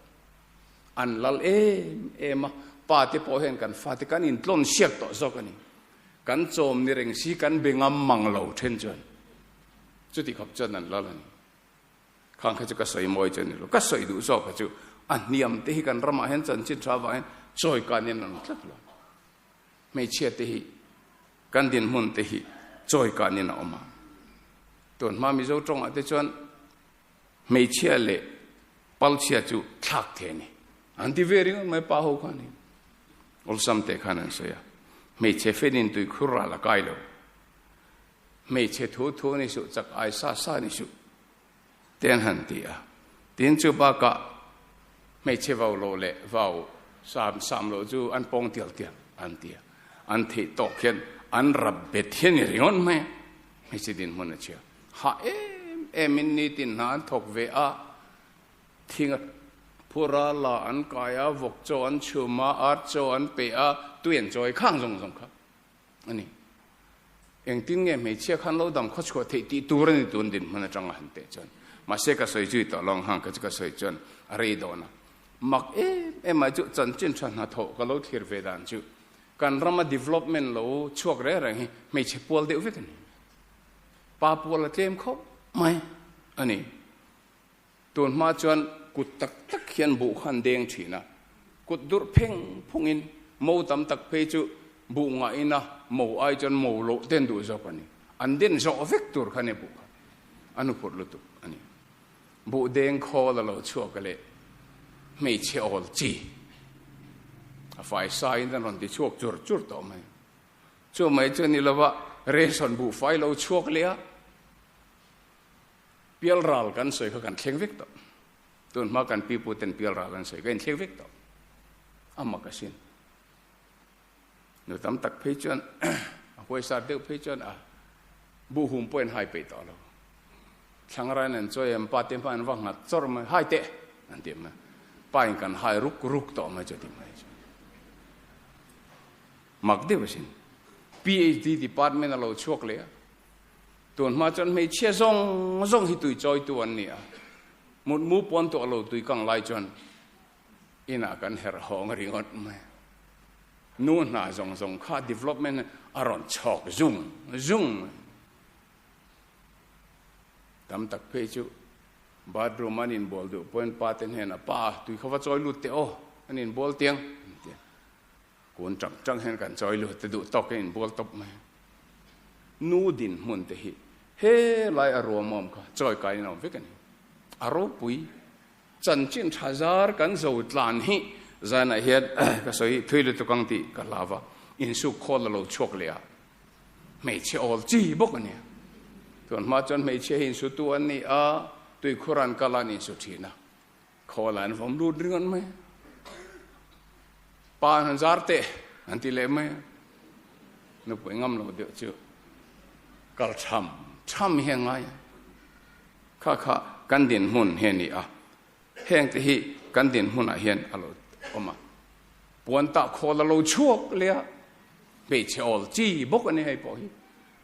An lal em em a, pa te pawh hian kan fate kan intlawn siak tawh zawk a ni. Kan chawm ni reng si kan be ngam mang lo then chuan chuti khawp chuan an lal a ni. Khang kha chu ka sawi mawi chu a ni lo. Ka sawi duh zawk kha chu a hniam te hi kan ramah hian chanchin tha avang hian chawi kan in an tlat lo. Hmeichhia te hi kan dinhmun te hi chawi kan in a awm a. Tun hma Mizo tawngah te chuan hmeichhia leh palchhia chu thlak thei a ni. An ti ve ringawt mai pa ho khan in. Awlsam te khan an sawi a. Hmeichhe fenin tui khur ral a kai lo. Hmeichhe thu thu ni suh, chak ai sa sa ni suh te an han ti a. Tin chu bakah hmeichhe vau lo leh vau sam sam lo chu an pawng tial tial an ti a. An theih tawk hian an rap bet hian i ringawt mai a. Hmeichhe dinhmun a chhia. Hah em em in nitin hna an thawk ve a. Thing a phur a, la an kai a, vawk chaw an chhum a, ar chaw an pe a, tui an chawi khang zawng zawng kha a ni. Engtin nge hmeichhia khan lo dam khaw chhuah theih tih tur a ni tun dinhmun atanga han teh chuan. Mahse ka sawi zui tawh lo ang hang kha chu ka sawi chuan a rei dawn a. Mak em em mai chu chanchin tha hnathawh ka lo thlir ve dan chu kan rama development lo chhuak reng reng hi hmeichhe pual deuh vek a ni. Pa pual a tlem khawp mai a ni. Tun hma chuan kut tak tak hian buh kha an deng thin a, kut durh pheng phungin mo tam tak phei chu buh ngahin a mo ai chuan mo loh ten duh zawk a ni. An den zawh vek tur kha nia buh kha a nu phurh lutuk a ni. Buh deng khawl a lo chhuak a leh hmeichhe awl chi a fai saiin an rawn ti chhuak chur chur tawh mai. Chu mai chu ni lova ration buhfai lo chhuak leh a. Pialral kan sawi kha kan thleng vek tawh. Tun hma kan pipu ten pialral an sawi kha in thleng vek tawh. A mak asin. Nu tam tak phei chuan a huaisar deuh phei chuan a buhhum pawh in hai peih tawh lo. Thlangrain an chawi an pa te hma an va nghat chawrh mai, hai teh an ti mai. Pa in kan hai ruk ruk tawh mai chu a ti mai chu. Mak deuh asin. PhD department a lo chhuak leh a. Tun hma chuan hmeichhia zawng zawng hi tui chawitu an ni a, mutmu pawn tuah lo tui kang lai chuan inah kan herh hawng ringawt mai. Nu hna zawng zawng kha development a rawn chhawk zung zung mai. Tam tak phei chu bathroom an inbual duh pawhin pa te hnenah pa tui kha va chawi lut teh aw, an inbual tiang an ti a. Kun tang tang hian kan chawi lut te duh tawk in inbual tawp mai. Nu dinhmun te hi he lai a ruam awm kha chawi kai in awm vek a ni. A ropui chanchin tha zar kan zo tlan hi zanah hian ka sawi thui lutuk ang tih ka hlau va, insuk khawl a lo chhuak leh a, hmeichhe awl chi bawk a nia. Tun hma chuan hmeichhia hi insutu an ni a, tuikhur an kal a an insu thin a. Khawl an vawm lut ringawt mai a. Pa an han zar teh an ti leh mai a. Nupui ngam lo deuh chu kal tham tham hi a ngai a. Kha kha kan dinhmun hi a ni a. Heng te hi kan dinhmunah hian a lo awm a. Puan tah khawl a lo chhuak leh a. Hmeichhe awl chi bawk a ni hei pawh hi.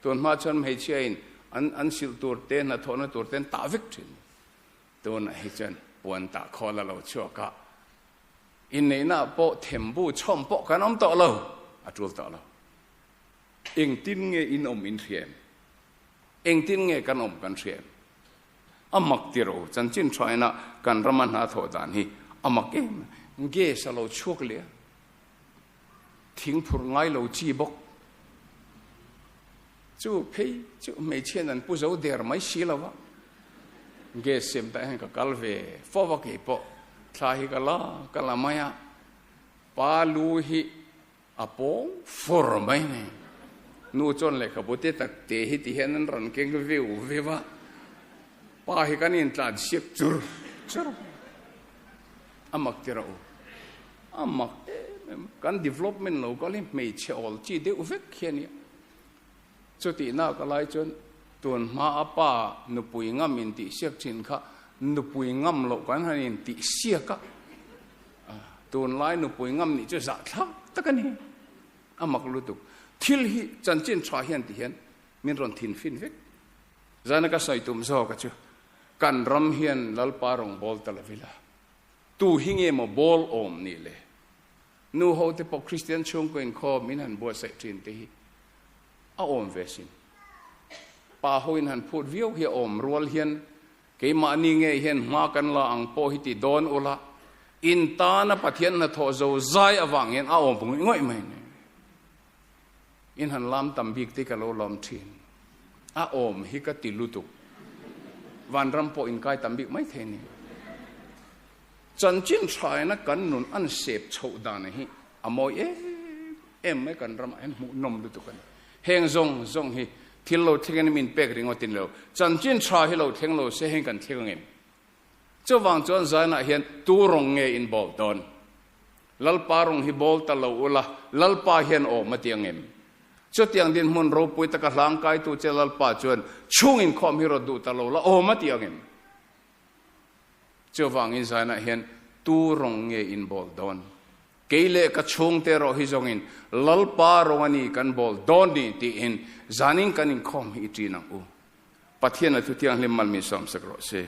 Tun hma chuan hmeichhia in an silh tur te hnathawhna tur te an tah vek thin. Tunah hi chuan puan tah khawl a lo chhuak a, Inneihnaah pawh thembu chhawm pawh kan awm tawh lo, a tul tawh lo. Engtin nge in awm in hria em? Engtin nge kan awm kan hria em? A mak ti ro, chanchin tha ina kan rama hna thawh dan hi a mak em. Gas a lo chhuak leh a, thing phurh ngai lo chi bawk. Chu phei chu hmeichhian an pu zo der mai si lo a, gas siam tah hian ka kal ve fo va kei pawh thla hi ka la ka la mai a, pa lu hi a pawng fur mai ni. Nu chuan lehkhabu te tak te hi ti hian an rawn keng viu viu a, pa hi kan intlan siak chur chur a mak ti rawh u. A mak em em, kan development lo kal hi hmeichhe awl chi deuh vek hi a nia. Chutihna ka lai chuan tun hma a pa nupui ngam intihsiak thin kha nupui ngam loh kan han intihsiak a, tunlai nupui ngam nih chu zahthlak tak a ni. A mak lutuk. Thil hi chanchin tha hian ti hian min rawn thin fin vek. Zana ka sawi tum zawk a chu kan ram hian Lalpa rawngbâwl ta lo ila. Tu hi nge maw bâwl awm nih le? Nu ho te pawh Kristian chhungkaw inkhawm in han buatsaih thin te hi a awm ve sin. Pa ho in han phut viau hi a awm rual hian keimahni ngei hian hma kan la ang pawh hi ti dawn ula, in tana Pathian hnathawh zo zai avang hian a awm ngawih ngawih mai ni. In han lam tam bik te ka lo lawm thin. A awm hi ka ti lutuk. Vanram pawh in kai tam bik mai thei ni. Chanchin thaina kan nun an sep chhoh dan hi a mawi em em mai kan ramah hian hmuhnawm lutuk a ni. Heng zawng zawng hi thil lo thleng in min pek ringawt in lo. Chanchin tha hi lo thleng lo se heng kan thleng ang em? Chuvang chuan zainah hian tu rawng nge in bawl dawn? Lalpa rawng hi bawl ta lo ula, Lalpa hian awm a ti ang em? Chutiang dinhmun ropui taka hlangkaitu che Lalpa chuan chhung inkhawm hi rawt duh ta lo la, awm a ti ang em? Chuvangin zainah hian tu rawng nge in bawl dawn? Kei leh ka chhungte erawh hi zawngin Lalpa rawng a ni kan bawl dawn ni tiin zanin kan inkhawm hi i ṭin ang u. Pathian a thu thianghlim mal min sawmsak rawh se.